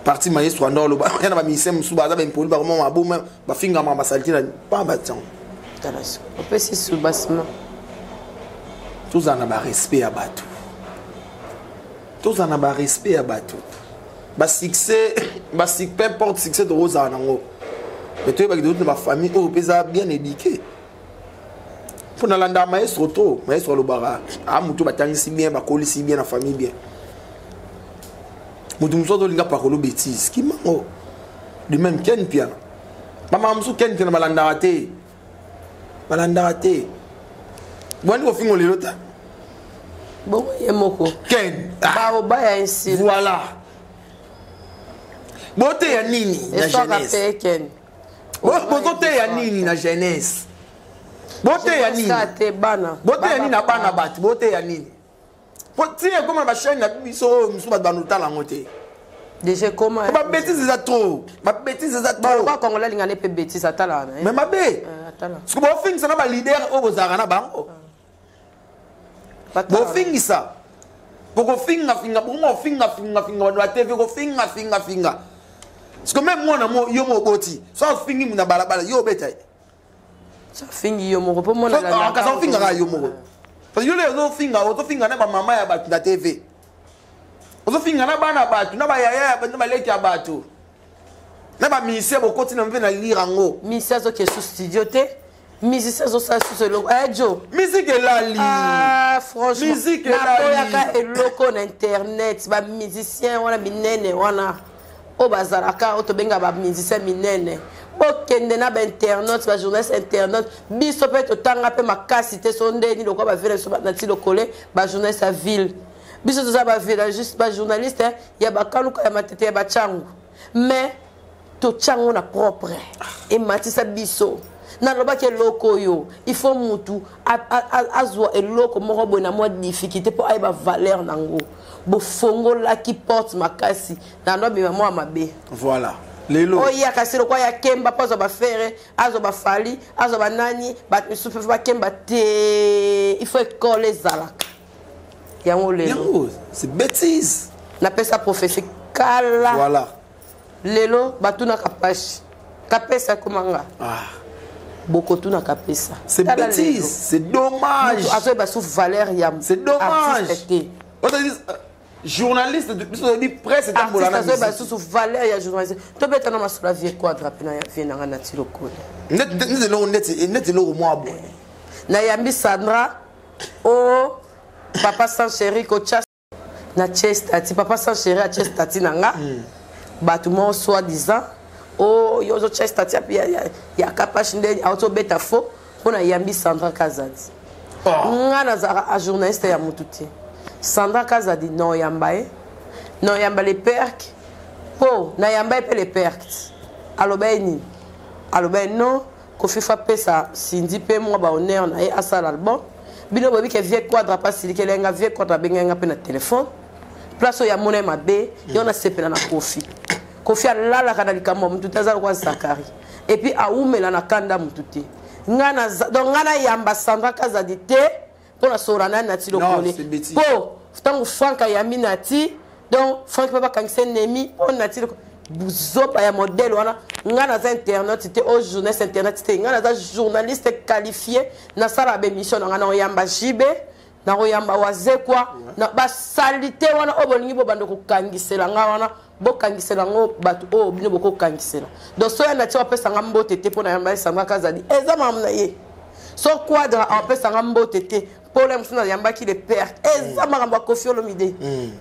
Parti maestro anda oloba ya na bamusicien mosusu baza baimpoli, bakoma maboma, bafingama basalite na pamba tiango. Opesi soubassement. Tozala na barespect ya bato, tozala na barespect ya bato. Basuccès, peu importe succès tokozala nango, mais toyebaki tozoti na bafamille oyo mpe eza bien éduqué. Mpo nalandaka maestro to maestro alobaka a motu batangisi bien, bakolisi bien na famille bien. Motu mosusu azolinga pakolo bétise kimango de même Ken Piana, bamama mosusu Ken Piana balandaka te, balandaka te. Bwandi kofingo lelo ta. Bongo ye moko. Ken. Baobaya insulte. Voilà, boteya nini na jeunesse? Ken. Bozoteya nini na jeunesse? Boteya nini? Boteya nini na bana bato? Boteya nini? Po tina ekoma na bachaine na biso oyo mosusu bato banotala yango te. Déjà ekoma. Babétise eza trop, babétise eza trop. Congolais alingana mpe bétise, atalaka na ye. Mais mabe soki bofingisa na baleader oyo bozalaka na bango, bofingisa po kofingafinga bongo, kofingafingafinga bato batv, kofingafingafinga. Parce que même mwana mo yo mo oboti, so afingi na balabala, yo obeta ye. Afingi yo moko mpo mona. Kasi ofingaka yo moko, parce que yo le ozofinga, ozofinga na bamama ya bato na TV, ozofinga na bana bato, na bayaya ya bato, na baleki ya bato, na bamusicien bokoti na mpe na lire yango. Musicien azoke su studio te, musicien azosala susu eloko jo. Musique elali. Franchement, musique. Naboyaka eloko na internet. Bamusicien wana minene wana oyo bazalaka, oyo tobenga bamusicien minene, bokende na bainternaute, bajournaliste internaute. Biso mpe totanga mpe makasi te, so ndeni lokola bavile biso na ti lokole bajournaliste ya ville. Biso toza bavillagiste, bajournaliste ya bakaluka, ya Matete, ya Bachangu, mais totyango na propre ematisa biso. Nalobaki eloko oyo, il faut mutu azwa eloko moko boye na mwa difficulté mpo ayeba valeur nango. Bofongolaki porte makasi na ndo abima mwa mabe. Voilà, lelo. Oyo kasi lokwa ya kemba mpo azwa bafere, azwa bafali, azwa banani, bato misusu mpe bakemba te. Il faut ekole ezalaka yango lelo. Yango c'est bêtise. Napesa prophétie kala. Voilà. Lelo batunaka pashi kapesa ekomanga. Ah. Bokotuna kapesa. C'est bêtise, c'est dommage. Azoyeba su valeur ya C'est dommage. artiste te. Journaliste biso toyebi presse etambola na azoyeba lisusu valeur ya journaliste. Tobeta na masolo ya vie Quadra mpe na vie nanga nati lokole. Neti eloko neti eloko mwa boye. Nayambi Sandra. O papa sans chéri kotya na tie stati, papa sans chéri atie stati na nga. Bato moko soi disant o yo ozotya stati ya Kapashi nde auti obeta faux mpo na yambi Sandra Kazadi. Nga nazalaka a journaliste ya motu te. Sandra Kazadi na oyamba ye, na oyamba le perk, mpo nayamba ye mpe le perk aloba ye nini? Aloba ye non, Kofi fa pesa Cindy mpe mwa bahonneur na ye, asala album. Bino boyebi ke vieux Quadra mpe asilikeli nga. Vieux Quadra abengai nga mpe na telefone, place oyo amona ye mabe. Yo nasepela na Kofi. Kofi alalaka na likambo ya motu te, aza lokwa Zakari, et puis awumela na kanda motu te. Nga na donc nga nayamba Sandra Kazadi te mpo na solola na Nati Lokole, mpo ntango Frank ayambi Nati, donc Frank mpe bakangisa ennemi mpo Nati buzoba ya modèle wana. Nga naza internet te, oyo journaliste internet te. Nga naza journaliste qualifié, nasala baémission na nga, na oyamba JB, na koyamba Wazekwa na basali te. Wana oyo bolingi bobanda kokangisela nga wana, bokangisela yango bato oyo bino bokokangisela. Donc soki Nati apesa nga mbote te mpo na yamba Sandra Kazadi, eza makambo na ye. So Quadra apesa nga mbote te mpo na mosusu nayambaki le père, eza makambo ya Kofi Olomide.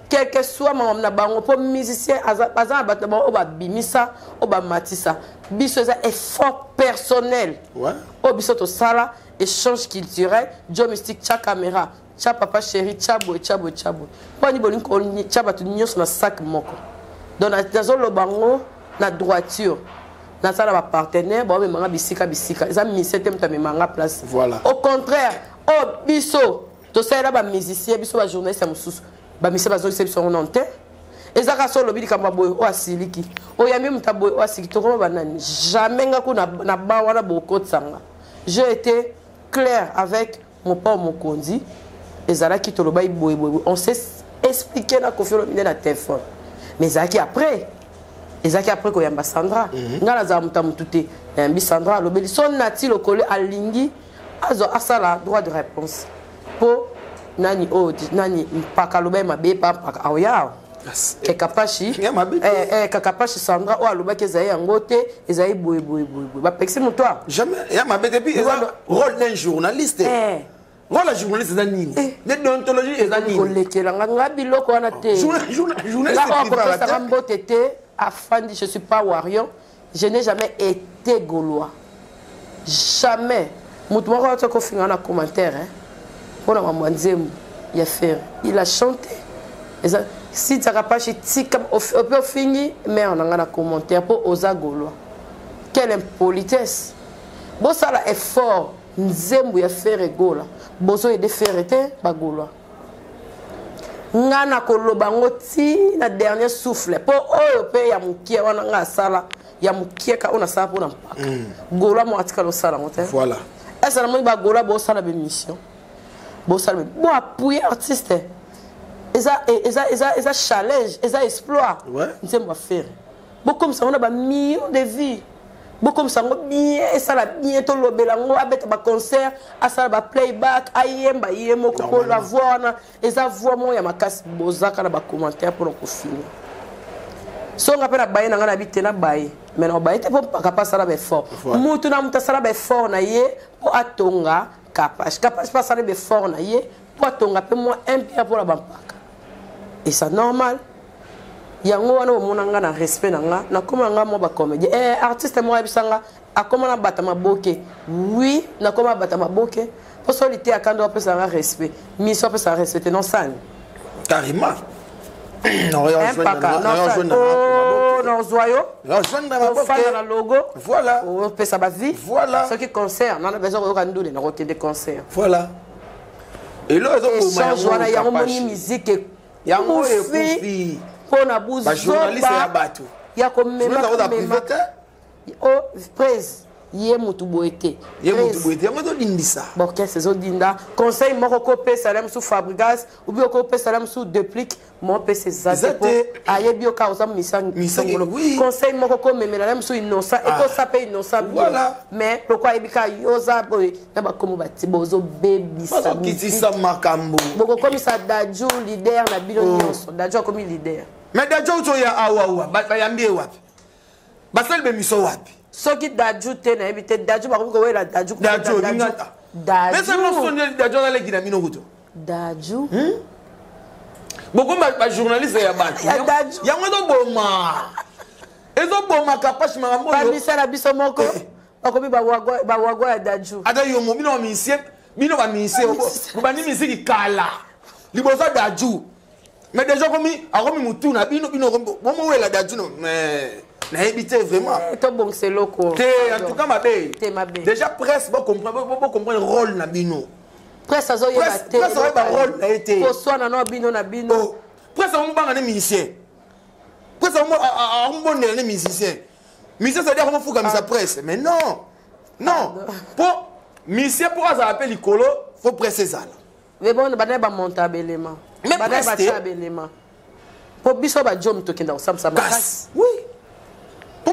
Quel que soit makambo na bango, mpo musicien aza na bato na bango oyo babimisa, oyo bamatisa. Biso eza effort personnel oyo biso tosala, échange culturel. Joe Mystique, tia caméra, tia papa chéri, tia boye, tia boye, tia boye. Mpo ani bolingi kotia bato nyonso na sac moko? Donc nazoloba ngo na droiture, naza na bapartenaire baomemanga bisika bisika. Eza musicien te moto amemanga place. Voilà. Au contraire, oyo biso tosalela bamusicien, biso bajournaliste ya mosusu, bamusicien bazongisa biso yango nano te. Eza kaka so olobi likambo ya boye, oyo asiliki, oyambi moto ya boye, oyo asiliki. Tokoma banani? Jamais nga kuna na ba wana bokotisanga. J'ai été clair avec Mopao Mokonzi, ezalaki tolobaki boye boye, on s'est expliqué na Kofi Olomide na téléphone, mais ezalaki après, ezalaki après koyamba Sandra. Ngai nazala moto ya motu te. Nayambi Sandra, alobeli so Nati Lokole alingi azwa asala droit de réponse mpo nani oyo nani mpaka aloba ye mabe pa mpaka aoya awa kekapashi kakapashi. Sandra oyo alobaki ezali yango te, ezali boye boye boye boye, bapekisi moto awa. Jamais ya mabe te. Puis eza rôle d'un journaliste. Rôle ya journaliste eza nini? Ne déontologie eza nini? Kolekela nga biloko wana te. Akopesaka mbote te, afandi. Je suis pas warrior, je n'ai jamais été gaulois, jamais. Moto moko ati kofinga na commentaire mpona mambo ya nzembo ya Ferre, il a chanté. Eza sitiaka pashi tika ope ofingi mare na nga na commentaire mpo oza gaulois. Quelle impolitesse! Bosala effort, nzembo ya Ferre Gola bozoyede Ferre te, bagaulois. Nga na koloba yango ti na dernier souffle, mpo oyo mpe ya mokie wana nga asala ya mokie ka oyo nasala mpona mpaka gaulois moko atikala osala yango te. Voilà. Ese namoni bagaulois bosala bémission, bosala bo appuyer artiste, eza eza eza eza challenge, eza exploit. Nzembo ya Ferre bokomisa yango na bamillion de vues, bokomisa yango bien, esala bien, tolobela yango, abeta baconcert, asala baplayback, ayemba ye moko, mpo la voix wana eza voix moko ya makasi. Bozaka na bacommentaire mpona kofinga. So nga mpe na baye na nga na bi te, na baye, mais na baye te mpo mpaka mpe asala baeffort. Mutu na mutu asala baeffort na ye mpo atonga Kapache. Kapache mpe asala baeffort na ye mpo atonga mpe mwa impia mpona bampaka, eza normal. Yango wana omona nga na respect na nga, nakoma nga mwa bacomédien, artiste moko ayebisa nga akoma na bata maboke. Oui, nakoma bata maboke mpo so liteya kando apesa nga respect, miso apesa nga respect te, non sani. Carrément. Nozwa yo ofanda na logo. Voilà. Opesa bavie. Voilà. Soki concert nana besoin koyoka ndule, nakokende concert. Voilà. Elo échange wana yango moni musique yango ekufi. Mpo na buzoba ya bato ya komema o prise ye mutu boye te. Ye mutu boye te, yango ezodindisa. Borkese ezodinda. Conseil moko kopesa na mosusu Fabrigas obi okopesa na mosusu Deplique, mopesa eza te po ayebi yo kaka oza misangolo. Conseil moko komemela na mosusu Innocent, ekosa mpe Innocent bien, mais lokwa ayebi kaka yo oza boye na bakomo bati bozobebisa. Bazokitisa makambo. Bokokomisa Daju leader na bino nyonso. Daju akomi leader. Mais Daju auti oya awawa, bayambi ye wapi? Basali bemiso wapi? Soki Daju te, nayebi te. Daju bakomi kowela Daju. Daju. Mais ça bino soni, Dadju aleki na bino kutu. Dadju. Bokomi bajournaliste ya bato. Yango ezoboma, ezoboma Kapache, makambo oyo. Bamisala biso moko bakomi bawagwa ya Dadju. Ata yo mo, bino bamusicien, bino bamusicien bobandi misiki kala liboso ya Dadju, mais déjà akomi, akomi mutu na bino. Bino bomowela Dadju, no, mais nayebi te vraiment. Tobongisa eloko. Te, en tout cas mabe. Te, mabe. Déjà presse, bocomprendre rôle na bino. Presse azoyeba te. Presse azoyeba rôle na ye te. Koswana na bino na bino. Presse amobanga ne musicien, presse amobondela ne musicien. Musicien, c'est-à-dire akomofukamisa presse, mais non, non, po musicien, mpo azala mpe likolo, faut presse ezala. Mais bon, bana bamonta belema, bana batya belema, mpo biso bajomi tokenda kosambisa makasi. Oui, mpo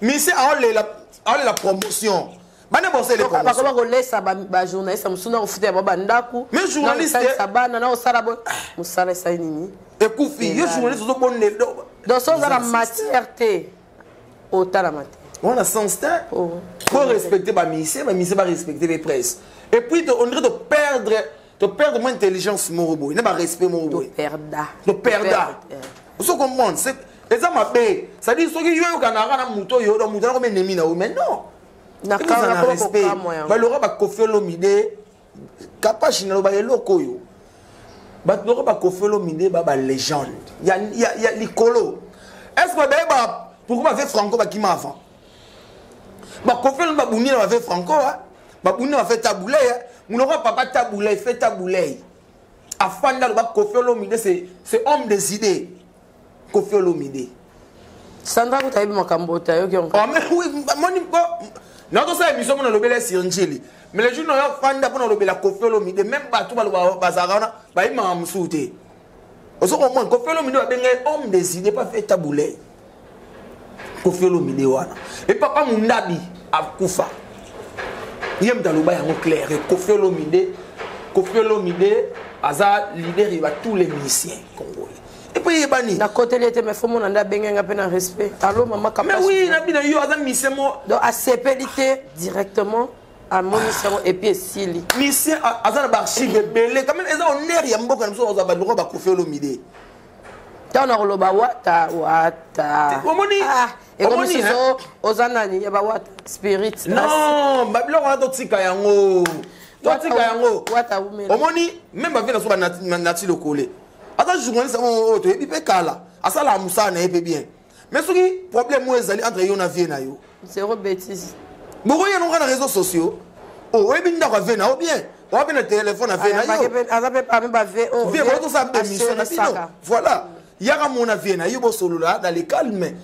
musicien aolela promotion, bana bosele. Bakoma kolesa bajournaliste mosusu na kofuta ya bandako. Mais journaliste bana na kosala bo mosala esali nini? Ekufi. Yo journaliste ozobondela. Donc so oza na matière te, otalama te. Wana sens te. Faut respecter bamusicien, bamusicien barespecter les presse. Et puis on dirait de perdre, de perdre moins intelligence moko boye na barespect moko boye. Toperda. Toperda, ozo comprendre, eza mabe. C'est-à-dire soki yo oyokanaka na moto oyo, donc moto anako ennemi na yo, mais non, na respect. Balora baKoffi Olomide, Kapache, naloba eloko oyo, bato loko baKoffi Olomide ba balégende ya likolo. Est ce que bayeba pourquoi bafe Franco bakima avant? BaKoffi Olomide babundi na bafe Franco, babundi na bafe Tabu Ley. Monoko papa Tabu Ley, fe Tabu Ley afanda, aloba Koffi Olomide c'est homme des idées, Koffi Olomide. Sandra kuta yebi makambo te, ayoki. Oui, moni mpo nakosala émission mpo nalobela sur Njili, mais le jour nayo fanda mpo nalobela Koffi Olomide, même bato baloba bazalaka wana bayebimaka mosusu te. Ozo comprendre, Koffi Olomide babengai homme des idées, pas fait Tabu Ley. Koffi Olomide wana e papa Mundabi akufa, ye moto aloba yango clair. Koffi Olomide, Koffi Olomide aza leader ya tous les musiciens congolais. Et puis yebani. Nakoteli ete, mais faut mona nde abengenga mpe na respect: allo mama. Mais oui, na bino yo aza musicien mo. Donc asepeli te directement, amonisi yango et puis esili. Musicien aza na baarchive ebele quand même, eza honneur ya mboka na biso ozwa baloko baKoffi Olomide. Ntango na koloba wata wata. Omoni. Ekomi susu oza nani ya bawata spirit. Non, babiloko wana totika yango, totika yango. Wata umela. Omoni, même bavie na so banati lokole, aza journaliste oyo toyebi mpe kala, asalaka mosala na ye mpe bien, mais soki problème oyo ezali entre yo na vie na yo, Zéro bêtise. Bokoya nonga na réseaux sociaux, oyebi ndako ya vie na yo bien, oya mpe na telefone ya vie na yo. Aza mpe parmi bave. Vie botosala mpe émission na bino, voilà, yaka mona vie na yo, bosolola dans le calme.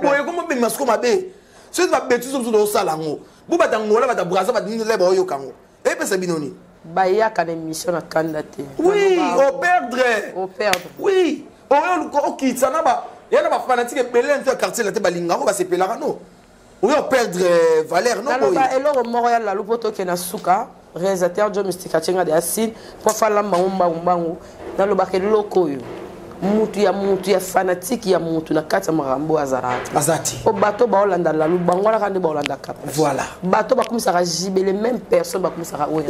Boye komobima siko mabe, soki babêtise mosusu tozosala yango, bo bata Ngola, bata Braza, bato nini baoyoka yango, epesa bino nini? Bayaka na émission na kanda te. Oui, operdre. Operdre. Oui, oyo okitisa na ba ya na bafanatike ebele nto ya quartier la te, balingako, basepelaka no, oyo operdre valeur no. Naloba eloko moko ya lalu mpo tokende na suka. Réalisateur Jo Mystique atienga de asile mpo afala mbangu mbangu mbangu. Nalobaka eloko oyo, mutu ya mutu ya fanatike ya mutu na kati ya makambo azalaka. Aza te. Po bato baolanda lalu, bango wana kaka nde baolandaka. Voilà. Bato bakomisaka jibele, même personne bakomisaka oyo.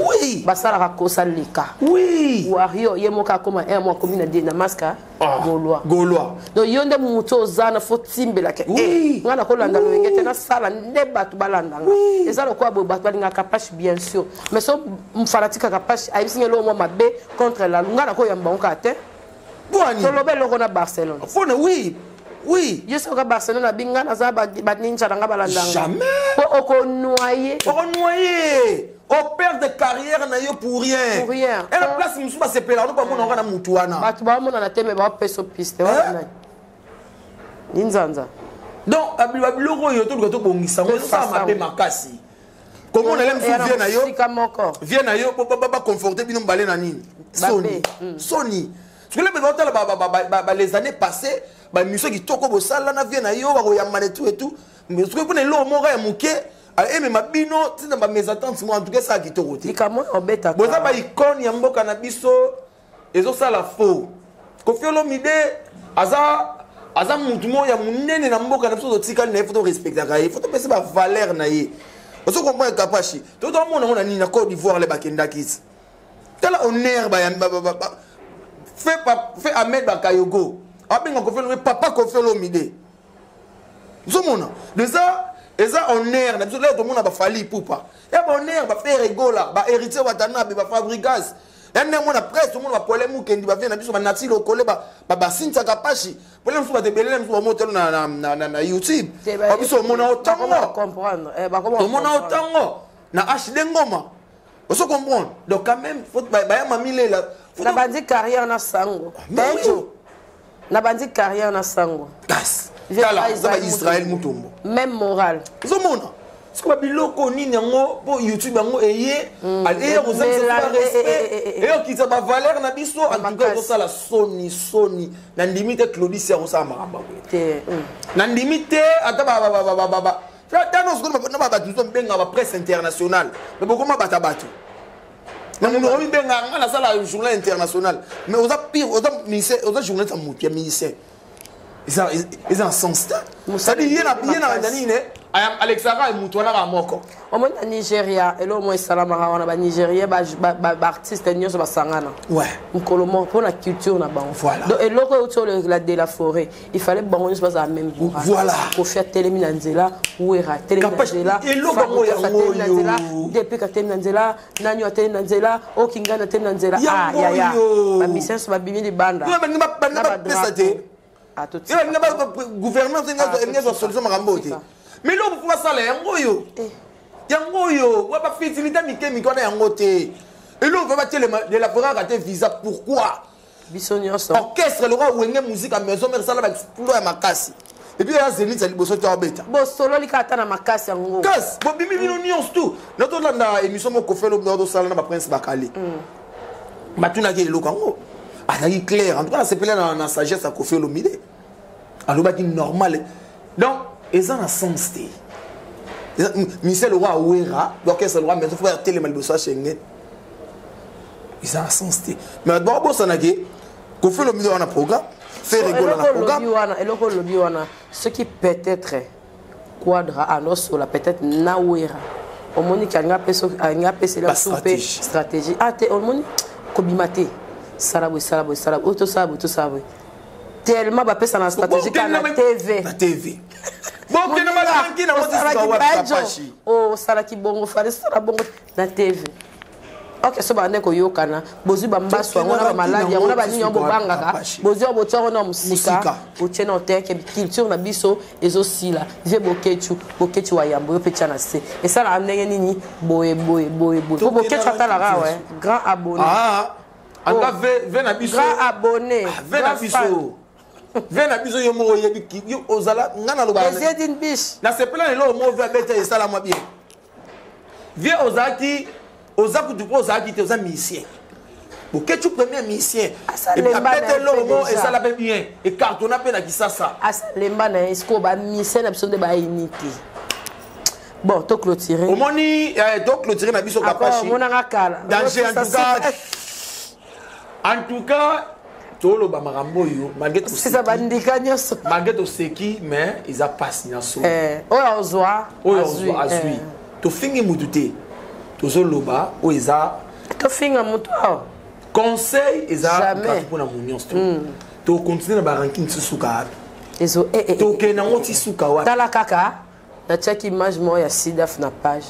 Basalaka kosa leka. Wario ye moko akoma un mois akomi na na masque gaulois. Gaulois. Donc yo nde motu oza na fo timbelaka. Nga nakolanda loyenge te, nasala nde bato balandanga. Eza lokola boye, bato balingaka Kapache bien sûr, mais so fanatique Kapache ayebisinga eloko mwa mabe contre lalu, nga nakoyamba bango kaka te. Toloba eloko na Barcelone. Mpona oui. Ye soka Barcelone abi nga naza baninja na nga balandanga. Jamais. Po okonoye. Okonoye, operdre carrière na yo pour rien. Pour rien. Ena place mosusu basepelaka no bamona oka na mutu wana. Bato baomonana te, me baopesa piste wana ninzanza. Donc babiloko oyo toluka tobongisa yango, ezosala mabe makasi. Komona le mosusu vie na yo, moko vie na yo baconforte bino mibale na nini, soni soni. Soki lebe baotala les années passées, bamission kitoko bosala na vie na yo, bakoyambana etu etu, soki mpona eloko moko ya moke emema bino ntina bamésentente mo, en tout cas esala kitoko te. Likambo obetaka. Boza baicone ya mboka na biso, ezosala faux. Koffi Olomide aza mutu moko ya monene na mboka na biso, totikali na ye, fo torespectaka ye, fo topesa bavaleur na ye. Ozo comprendre Kapashi? To to mona ngo na nini na Côte d'Ivoire le bakendaki. Tala honneur ba fait fait Ahmed Bakayogo. Abenga Koffi Olomide papa Koffi Olomide. Ozomona déjà eza honneur na biso lelo tomona bafali ipupa ya bahonneur bafere egola bahéritier watanabe bafabrigas ya ndenge mona presse omona bapole mukendi bavie na biso banati lokole basintiaka pashi pole mosusu bato ebele na biso bamotelo na youtube babiso omona otango tomona otango na hd ngoma ozo comprendre. Donc quand même baya mamilela. Nabandi carrière na sango benjo, nabandi carrière na sango. Kasi tala eza baisrael Mutombo. Même moral. Ozomona siko babiloko nini yango mpo YouTube yango eye eya kozangisa respect, eyokitisa bavaleur na biso. En tout cas ezosala soni soni. Nandimi te Claudis akosala makambo boye, nandimi te. Ata tano sikoyo na bato mosusu mibengaka bapresse internationale, mais bokoma bata bato na monoko mibenga nga nasala journal international, mais oza pire, oza ministère, oza journaliste ya motu ya ministère, eza na sens te. C'est-à-dire ye na nini alexaka motu wana kaka moko. Omoni na Nigeria eloko moko esalamaka wana, banigérien baartiste nyonso basangana mokolo moko mpona culture na bango. Donc eloko euti oyo de la forêt, il fallait bango nyonso bazala même. Kofi atelemi na nzela, Wera atelemi na nzela, atelemi na nzela, Depik atelemi na nzela, nani atelemi na nzela, Okingani atelemi na nzela, yaya bamisia nyonso babimi libanda. Bapesa te, gouvernement elingi azwa solution makambo te, mais eloko mpo basala yango oyo, yango oyo bafutilité mike mike wana yango te. Eloko mpe batelema de la forêt kaka te visa, pourquoi? Biso nyonso. Orchestre lokwa Wenge Musique ya Maison Mère esala baexploit ya makasi, et puis eya Zénith ya liboso te abeta. Bosololi kaka ata na makasi yango. Kasi bobimi bino nyonso tu na tolanda émission moko Koffi Olomide tosala na baprince bakali, batunaki eloko yango, azalaki clair. En tout cas nasepeli na sagesse ya Koffi Olomide, alobaki normal. Donc eza na sens te. Ministère lokwa awera, orchestre lokwa maison faut atelema liboso ya Schengen, eza na sens te. Mais bato bakobosanaki Koffi Olomide wana programme Ferre Gola na programme. Wana eloko olobi wana, soki peut-être Quadra anosola peut-être na Wera, omoni ke alingi apesela biso mpe stratégie. Ah te, omoni kobima te, sala boye, sala boye, sala boye, tosala boye, tosala boye, tellement bapesa na stratégie kaka na TV. Na TV bokende balanki na. Osalaki bongo, fale sala bongo na TV. Ok, so bande koyokana, bozwi bambaso yango na bamaladi yango na banini yango bobangaka, bozwi yango, botia yango na mosika, botie na oteke. Culture na biso ezosila. Vie Bokecu, Bokecu wa yambo yo mpe tia na se esalaka ndenge nini? Boye boye boye boye po Bokecu atalaka we grand abonné. Anga ve na biso. Grand abonné. Ve na biso, ve na biso, yo moko oyebi ozala nga naloba. Les d'une biche. Nasepela lelo mo ve abeta esalama bien. Vie ozalaki, oza kutu mpo ozalaki te, oza musicien. Bokecu premier musicien abeta eloko mo esala mpe bien, ecartonna mpe na Kisasa. Asalemba na ye sikoyo bamusicien na biso nde bayini te. Bon, toclôturer. Omoni, toclôturer na biso Kapashi. Omonanga kala. Danger. En tout cas, en tout cas toloba makambo oyo malgré sisa bandika nyonso. Malgré toseki, mais eza mpasi na so. Oyo azwa. Oyo azwa azwi. Tofingi mutu te, tozoloba oyo eza. Tofinga mutu awa? Conseil eza gratuit mpona mo nyonso. Tocontinue na baranking ti suka wapi? Tokende yango ti suka wapi? Tala kaka natiaki image moko ya Sidaf na page,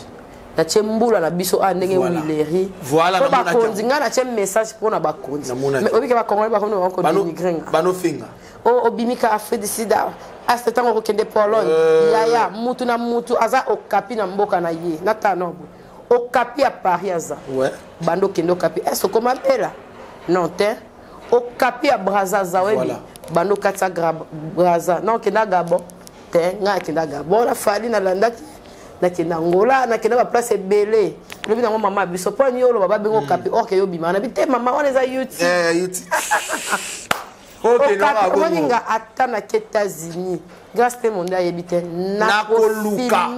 natie mbula na biso a ndenge wileri po bakonzi. Ngai natie message mpona bakonzi, mais obike bakongoli bakomi bakodénigrer nga. Banofinga. Obimika Afrique du Sud ase ntango okokende Pologne. Yaya, mutu na mutu aza okapi na mboka na ye. Natala no boye, okapi ya Paris aza bando okende okapi ese okoma mpela non te, okapi ya Braza aza oyebi bando okatisa Braza na okenda Gabon te. Ngai akenda Gabon na Fali, nalandaki, nakenda Angola, nakenda baplace ebele. Lobi nango mama biso mpo ani oloba babenga okapi or ke yo obimaka na bi te. Mama wana eza YouTube. Omoninga ata nake États-Unis, grâce te monde ayebi te. Nakoluka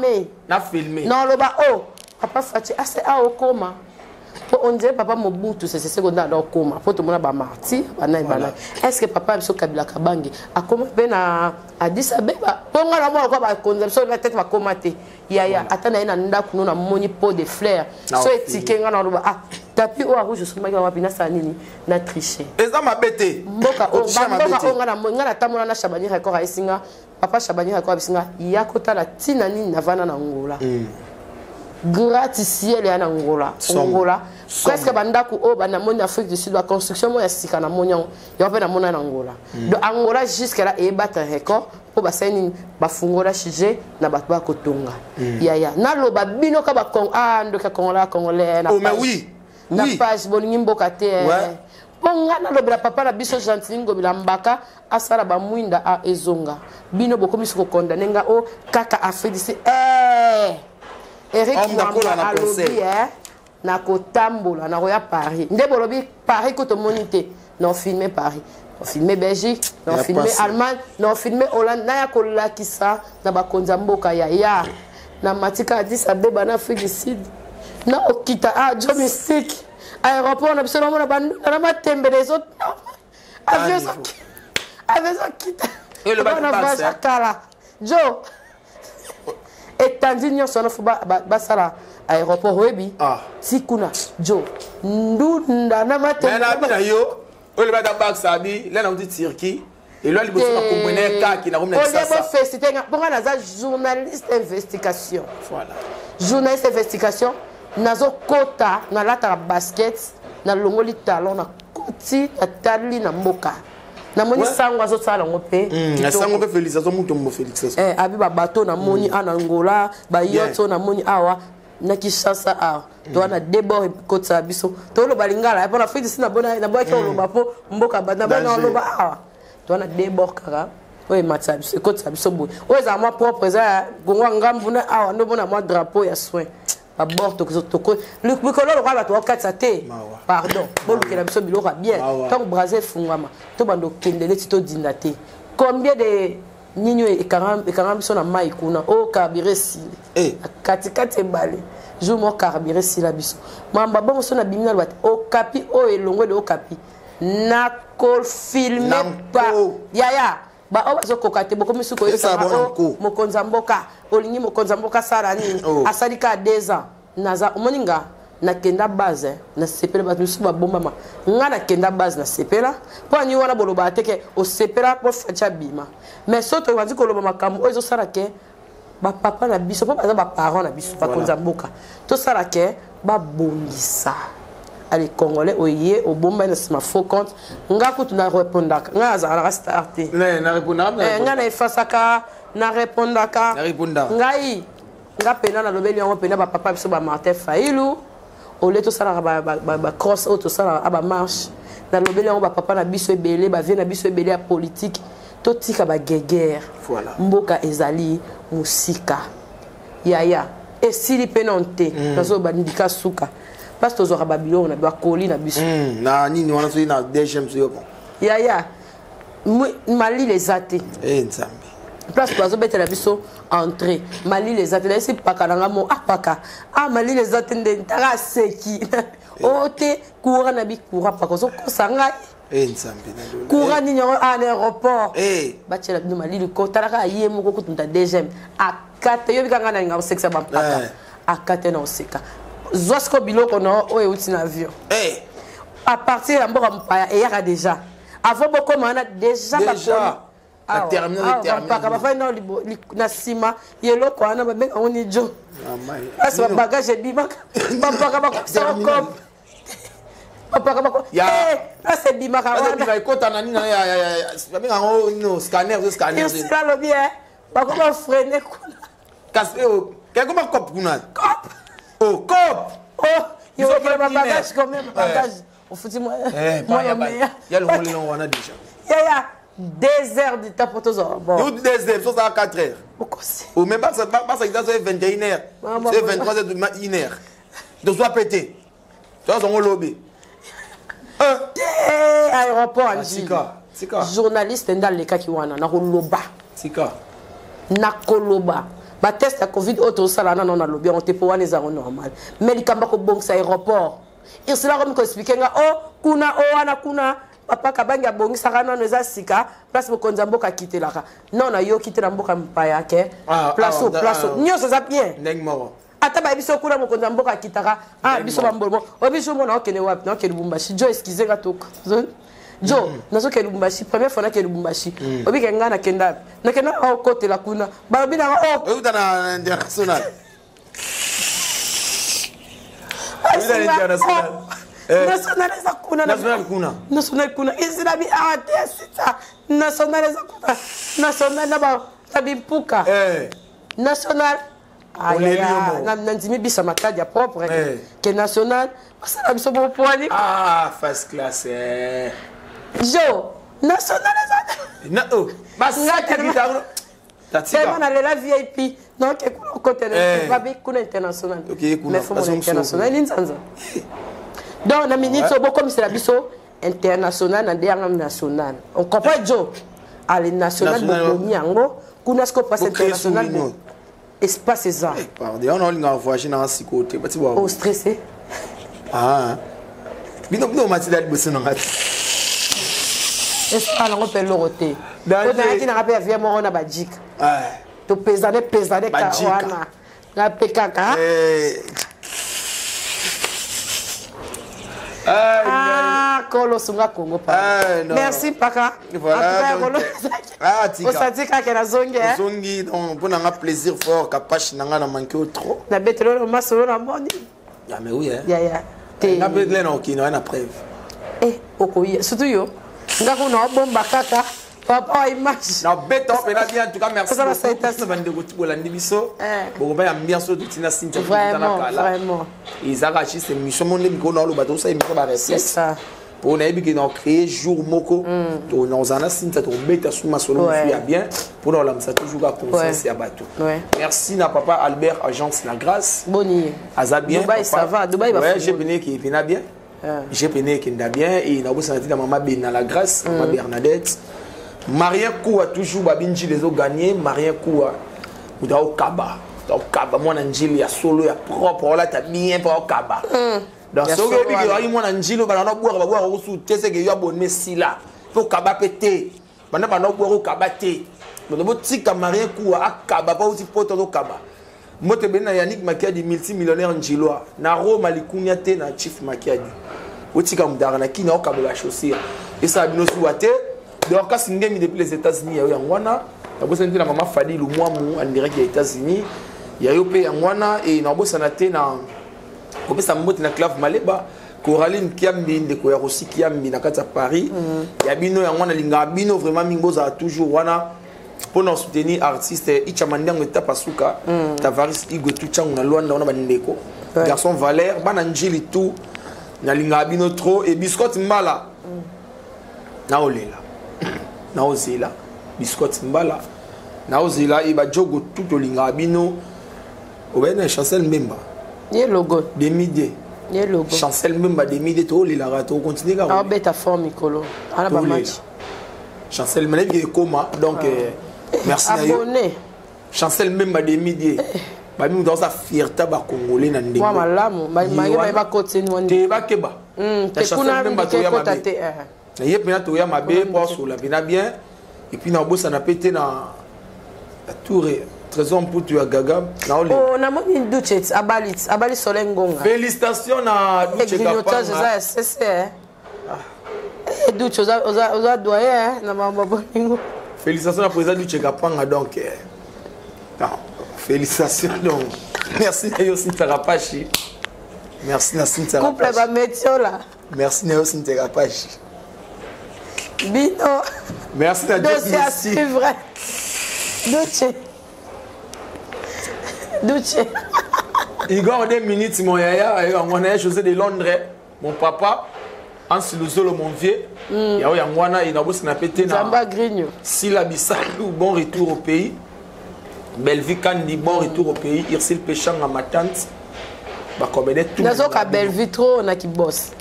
na filme. Noloba o papa Faci ase a okoma. Po on dirait papa Mobutu Sese Seko nda anda okoma po tomona ba martyr banani banani. Est ce que papa biso Kabila Kabange akoma pe na Addis Abeba? Po nga na mona kwa bakonzi biso na tete bakoma te. Yaya ata na ye na ndako no namoni pot de fleurs. So etike nga na loba ah tapis oyo rouge osombaki wapi nasala nini na tricher. Eza mabe te. Mboka oyo mboka oyo nga na nga natambola na Shabani record ayesi nga papa Shabani record ayesi nga ya kotala tina nini navanda na Angola. Gratte ciel ya na Angola. Angola presque bandako oyo banamoni na Afrique du Sud ba construction moko ya sika namoni yango yango mpe namona na Angola. Donc Angola jusque là eyebata record mpo basali nini bafungola sujet na bato bakotonga. Yaya naloba bino ka ba ah ndoki ya Congolais congolais na Oh, mais oui. Na Oui. page bolingi mboka te. Ouais. Mpo nga nalobela papa na biso Gentiny Ngobila Mbaka asala ba mwinda a ezonga. Bino bokomi siko condamner nga o kaka Afrique du Sud. Eh! Eric Homme Mwamba na alobi conseil. eh na kotambola na koya Paris. Nde bolobi Paris ko tomoni te. Na filmer Paris. Na filmer Belgique, na Ya filmer pasi. Allemagne, na filmer Hollande, na ya kolakisa na bakonzi ya mboka ya ya. Na matika Addis Abeba na Afrique du Sud. Na okita ah Joe Mystique. Aéroport na biso na mona bandunda na matembele ezo avion niveau. avion ezokita. Et le Bana bac voyage passe, hein. kala. Joe etandi nyonso wana fo basala aéroport oyebi Ah. ti kuna Joe ndunda na Mais matembele na bina yo oyo lobaka baksa abi lena uti Turquie elwa liboso na komprene kaki na komina olie kisasa. bofélicité nga mpo nga naza journaliste investigation. Voilà. Journaliste investigation nazokota nalataka basket nalongoli talon nakoti natali na mboka namoni Ouais. sango azosala yango mpe Na kitoko. sango mpe félicitation mutombo félicitation. Eh, abi babato namoni a na Angola bayoto namoni awa na Kinshasa awa toa na debord ekotisa biso toloba lingala mpo na Afrique du Sud naboyaki oloba mpo mboka nabona Danger. oloba awa toa na debord kaka oyo ematisa biso ekotisa biso boye oyo ezala mwa propre eza ya kongo ya ngambu na awa nde omona mwa drapeau ya soin babord likolo lokola bato bakatisa te. Mawa. Pardon, bolukela biso biloko ya bien. Mawa. Ntango Brasil efungwama tobanda okende neti todinda te. Combien de nini oyo ekanga biso na mai kuna oyo carburant esili Eh. katikati ebale jour moko carburant esila biso mamba bongo so nabimi naloba te okapi oyo elongo de okapi nakofilme Na pa nko. yaya baoyo bazokoka te bokomi suki Esala oyebisaka bona o nko. mokonzi ya mboka olingi mokonzi ya mboka asala nini Oh. asali kaka 2 ans naza omoni nga nakenda base eh, nasepela bato misusu babombama nga nakenda base nasepela mpo ani wana bolobaka te ke osepela mpo Fatshi abima mais so tobandi koloba makambo oyo ezosala ke bapapa na biso mpo baza baparent na biso bakonzi ya mboka tosala ke babongisa. Ale congolais oye obombani na nsima faux compte nga kutu na répondaka nga azalaka star te. Ne na répondaka. Eh, nga na efasaka na répondaka. Na répondaka. Ngai nga mpena nalobeli yango mpena bapapa biso bamartin Failu olie tosalaka bacross oyo tosalaka a bamarche nalobeli yango bapapa na biso ebele bavie na biso ebele ya politike totika bagegere. Voilà. Mboka ezali mosika yaya esili mpe nano te nazoba ndika suka place tozwaka babiloko na bakoli na biso. Na nini wana soki na DGM soki bon. Yaya malili eza te. Eh Nzambe. Place bazobetela biso entrée malili eza te nayesi paka na nga mo apaka ah malili eza te nde ntaka aseki o te courant na bi courant paka ozokosa ngai. Eh Nzambe na lola. Courant nini yango a na aéroport Eh. batiela bino malili ko talaka ye moko kutu mutu DGM akate yobi kanga nalinga kosekisa bampaka. Eh. Akate na oseka zwa siko biloko na oyo euti na avion Eh. à partir ya mboka mopaya eyaka déjà avant bokoma wana déjà. Déjà. Na terminal, terminal. Bampaka bafandi nao na nsima ya eloko wana babenga ngo ni jo Ah, mai. place Nino. babagage ebimaka bampaka bakokisa Terminal. kope bampaka bako place ebimaka wana. Ekota na nini na babenga yango nino scanner zo scanner. Ursula alobi e bakoma freine kuna. Kasi oyo kekoma cop kuna. Cop. Oh cop. Oh Biso yokela pe babagage nini? quand même bagage ofuti Eh, pa ya ba ya longoli longo wana déjà. Yaya 2 heures du temps po tozwa bon. Yo 2 heures so ça 4 heures. Okosi. Ou même pas pas ça c'est 21 heures. Maman, C'est maman. 23 heures 1 heure. Tozwa pété. Tozwa lobi. Te aéroport Anjili. Tika tika. Journaliste nde alekaki wana nakoloba. Tika. Nakoloba batest ya covid oyo tozosala nano nalobi yango te mpo wana ezango normal mais likambo ya kobongisa aéroport. Ursula akomi koexplike nga o oh, kuna o oh, wana kuna papa Kabange abongisaka nano eza sika place mokonzi ya mboka akitelaka. Non, nayoki te na mboka mopaya ke ah, place ah, o place ah, nyonso eza bien. Ndenge moko. Ata bayebi biso kuna mokonzi ya mboka akitaka ah biso bambolbo oyo biso mona okende wapi? Naokende Lubumbashi. Jo, excuse nga toka jo nazokende Lubumbashi, première fois nakende Lubumbashi. Obike ngai nakenda wapi? Nakenda okotela kuna balobi nanga o euta na international. National eza kuna. National kuna. National kuna esilami awa te asita national eza kuna national na bimpuka national. Nandimi bisa Matadi ya propre ke national basala biso bopwani. Ah, first class. Jo, national eza tellement nalela VIP noke kuna okotela babi kuna international, mais fo mona international linzanza. Donc na minute oyo bokomisela biso international na nde yanga national, on comprend jo. Ale national bobomi yango kuna siko place international espace eza. Pardon, wana olingaka voyage nanga sikoyo te bati. O stressé. Ah, bino bino matila liboso nanga te. Esala yango mpe eloko te. Ozalaki nanga mpe ya vie moko na bajika topesane pesane wana nga mpe kaka. Ah, kolo sunga Congo pa. Merci paka. Osanti kaka nazongi. Ozongi donc mpo nanga plaisir fort kapache nanga na manke o trop. Nabetelo masolo na moni. Ah mais oui hein. Ya ya. Te. Nga mpe lena okende wana preuve. Eh, okoya surtout yo. Nga kuna obomba kaka papa wa image. Na beta mpena bien, en tout cas merci beaucoup bandeko bolandi biso. Bokoba ya ambiance oyo totina Cynthia. Vraiment, vraiment. Ezalaka juste émission mo nde mikolo na oloba tosala émission ba réflexe mpo nayebi ke na créer jour moko nazala na Cynthia, tokobeta su masolo mosusu ya bien mpona kolamisa toujours ka conscience ya bato. Merci na papa Albert, agence La Grâce. Boni? Aza bien. Dubai, ça va Dubai? Ouais, j'ai pene ekepena bien, j'ai pene ekenda bien. Et nabosana ti na mama Bena La Grâce, mama Bernadette Marien Kuwa, toujours babi Njili ezoganye. Marien Kuwa moto aokaba, aokaba mwana Njili ya solo ya propre, olata bien mpo aokaba. Donc soki oyebi ke oyaki mwana Njili oyo banda bwaka babwaka kosu te, seke yo abonne esila mpo okaba mpe te. Banda banda obwaka okaba te, bato botika Marien Kuwa akaba mpo auti poto azokaba. Mbote ebele na Yannick Makiadi, multimillionnaire njilwa na Roma likunia te na Chief Makiadi. Botika mudaka na kini aokaba bachaussure esala bino zuwa te. Dorcas Ngemi depuis les États-Unis, yayo yango wana. Nabosani te na mama Fadi Lumwamu en direct ya États-Unis, yayo mpe yango wana. E nabosana te na kopesa mbote na Clave Maleba, Coraline Kiambi, ndeko ya Rosi Kiambi na kati ya Paris. Ya bino yango wana, lingaka bino vraiment mingi, bozala toujours wana mpona soutenir artiste Icha Mandiango etapa suka. Tavaris Igwe tu Changu na Lwanda wana, bandeko garçon Valère, bana Njili tout, nalingaka bino trop. E Biscotte Mbala, naolela, naozela Biscotte Mbala, naozela. E bajogo tout, tolingaka bino. Obaye na Chancel Mbemba. Ye logo. Demi de. Ye logo. Chancel Mbemba demi de, tolelaka, tokontinue kaka. Aobeta fort mikolo ana bamatch. Chancel Mbemba nayebi ekoma donc merci na yo. Abonné. Chancel Mbemba demi de babi moto aosa fierté bacongolais na ndenge mwa malamu mange baye bakotini wani. Te bakeba. Te kuna ndeke te. Na ye mpena toya mabe mpo asola mpena bien. Et puis nabosana mpe te na tour Trésor Mputu ya Gaga. Oh, namoni Duchet abali, abali Soleil Ngonga. Félicitations na Duchet. Grignotage eza ya sese. Duche oza doyen na makambo bolingo. Félicitations na président Duchet Kapanga. Donc non, félicitations. Donc merci na yo Cynthia Rapachi, merci na Cynthia. Couple bametiola. Merci na yo Cynthia Rapachi. Bino. Merci na dossier à suivre. Duche, Duche. Igor 2 minutes, mon yaya yango wana. José de Londres, mon papa Hans Luzolo, mon vieux. Yao yango wana. Inabosana pe te na Zamba Grigno. Sila Bisalu, bon retour au pays. Bellevue Kandi, bon retour au pays. Irsil Pechanga, ma tante, bakobede tout. Nazoka Bellevue trop na kibos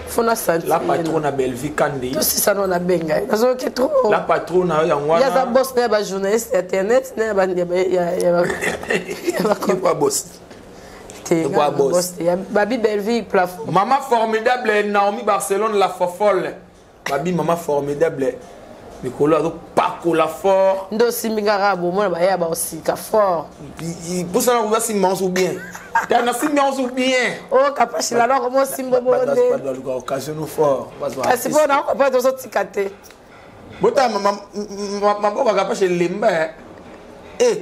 fona santi. La patronne na Bellevue Kandi. Tosisano na benga ye, nazoki trop. La patronne na yo yango wana. Ye aza boss na ya bajournaliste ya internet na ya ba boss. Te, Lokwa boss. te. Babi Belleville plafond. Mama formidable Naomi Barcelone la fofolle. Babi mama formidable. Mikolo azopakola fort. Nde osimbi nga kaka bomona baye baosika fort. Mposa na koza simba yango bien. Ta na simba yango bien. O kapashi lalo akoma osimba bongo nde. Bato baluka occasion no fort. Bazwa Kasi mpo na okopa tozotika te. Bota maboko akapashi elemba. Eh.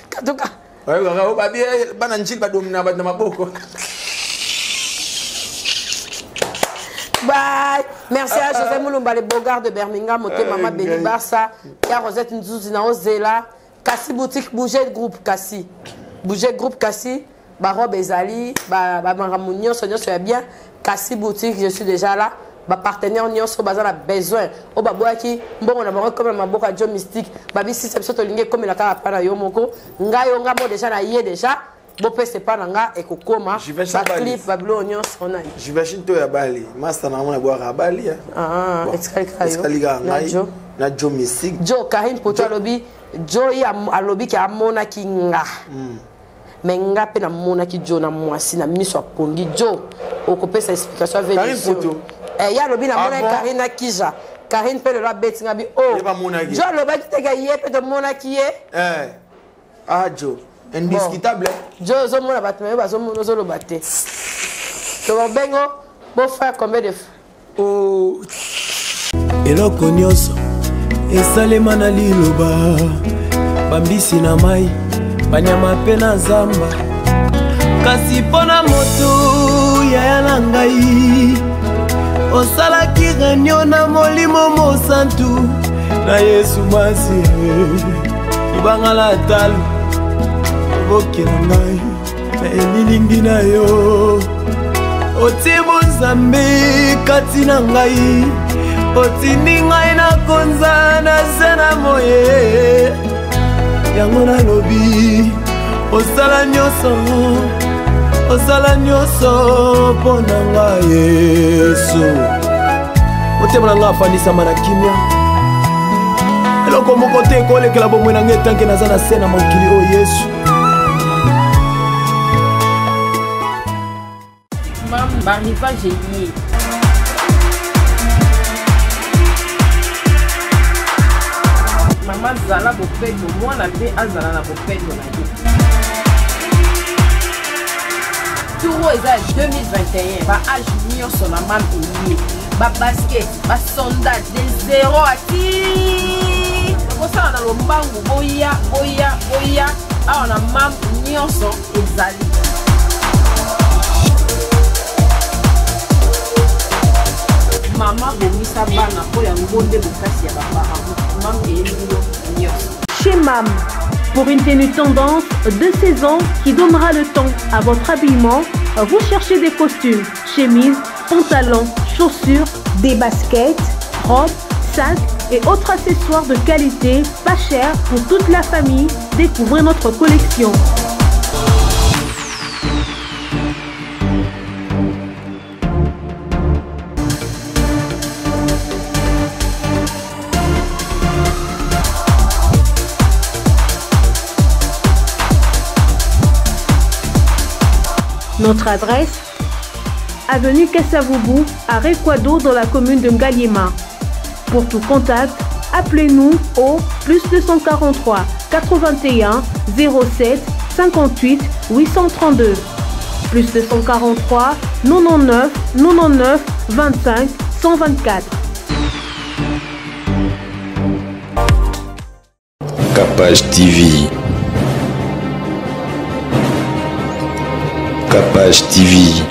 Katuka. Bayokaka o babi bana njili badomina bato na maboko. Bye. Merci à José Moulumba, le beau gars de Birmingham, Moté Mama Béni Barça, ya Rosette Nzouzi na Ozela, Kassi Boutique, Bouger Groupe Kassi. Bouger Groupe Kassi, ba robe ezali, ba ba makambo nyonso nyonso ya bien. Kassi Boutique, je suis déjà là. Ba partenaire nyonso baza na besoin. O ba boyaki mbongo na bango comme maboko ya Joe Mystique. Ba bisisa biso tolingi comme la kaka pa na yo moko. Ngai yo nga mo déjà na ye déjà. Bopesa epa na nga ekokoma Je vais ba clip ba biloko nyonso na ye. J'imagine to ya bali. Master na mona bwaka ya bali. Ah, etikali kaka yo. Etikali kaka Na ngai. Joe. Na Joe Mystique. Joe Karine Poto alobi Joe ye alobi ke amonaki nga. Mais nga pe namonaki Joe na mwasi na miso ya pongi. Joe okopesa explication avec Karine biso. Poto. Eh, ye alobi namonaki Ah bon? Karine na Kija. Karine pe lelo abeti nga bi oh. Ye bamonaki. Joe alobaki te ke ye pe tomonaki ye. Eh. Ah Joe, indiscutable. Bon. Joe ozomona bato nayo bazomona ozoloba te. To babengo bo faire combien de fois? Oh. Eloko nyonso esalema na liloba, bambisi na mai, banyama pe na zamba. Kasi mpo na moto yaya na ngai, osalaki réunion na molimo mosantu na Yesu Masiya. Libanga la talo obokela ngai na elilingi na yo, otie bonzambe kati na ngai, otindi ngai nakonza na se na moye. Yango nalobi osala nyonso, osala nyonso mpo na ngai Yesu. Motema na ngai afandisama na kimia, eloko moko te ekolekela bomoi na ngai etanke naza na se na mokili oyo Yesu. Mam, barivage eye. Mama zala bopeto, mwana mpe azala na bopeto na ye. Tour oyo eza ya 2021, ba age nyonso na mam eye. Ba basket, ba sandales, de 0 à ti. Kosala na lombangu, boya, boya, boya, awa na mam nyonso ezali. Mama bongisa bana oyo yango nde bokasi ya ba parents. Mam eyebi bino nyonso. Chez Mam, pour une tenue tendance de saison qui donnera le temps à votre habillement, vous cherchez des costumes, chemises, pantalons, chaussures, des baskets, robes, sacs et autres accessoires de qualité, pas cher pour toute la famille. Découvrez notre collection. Notre adresse, avenue Kasavubu, à Rekwado, dans la commune de Ngaliema. Pour tout contact, appelez-nous au plus 243 81 07 58 832. Plus 243 99 99 25 124. Capage TV. Capage TV.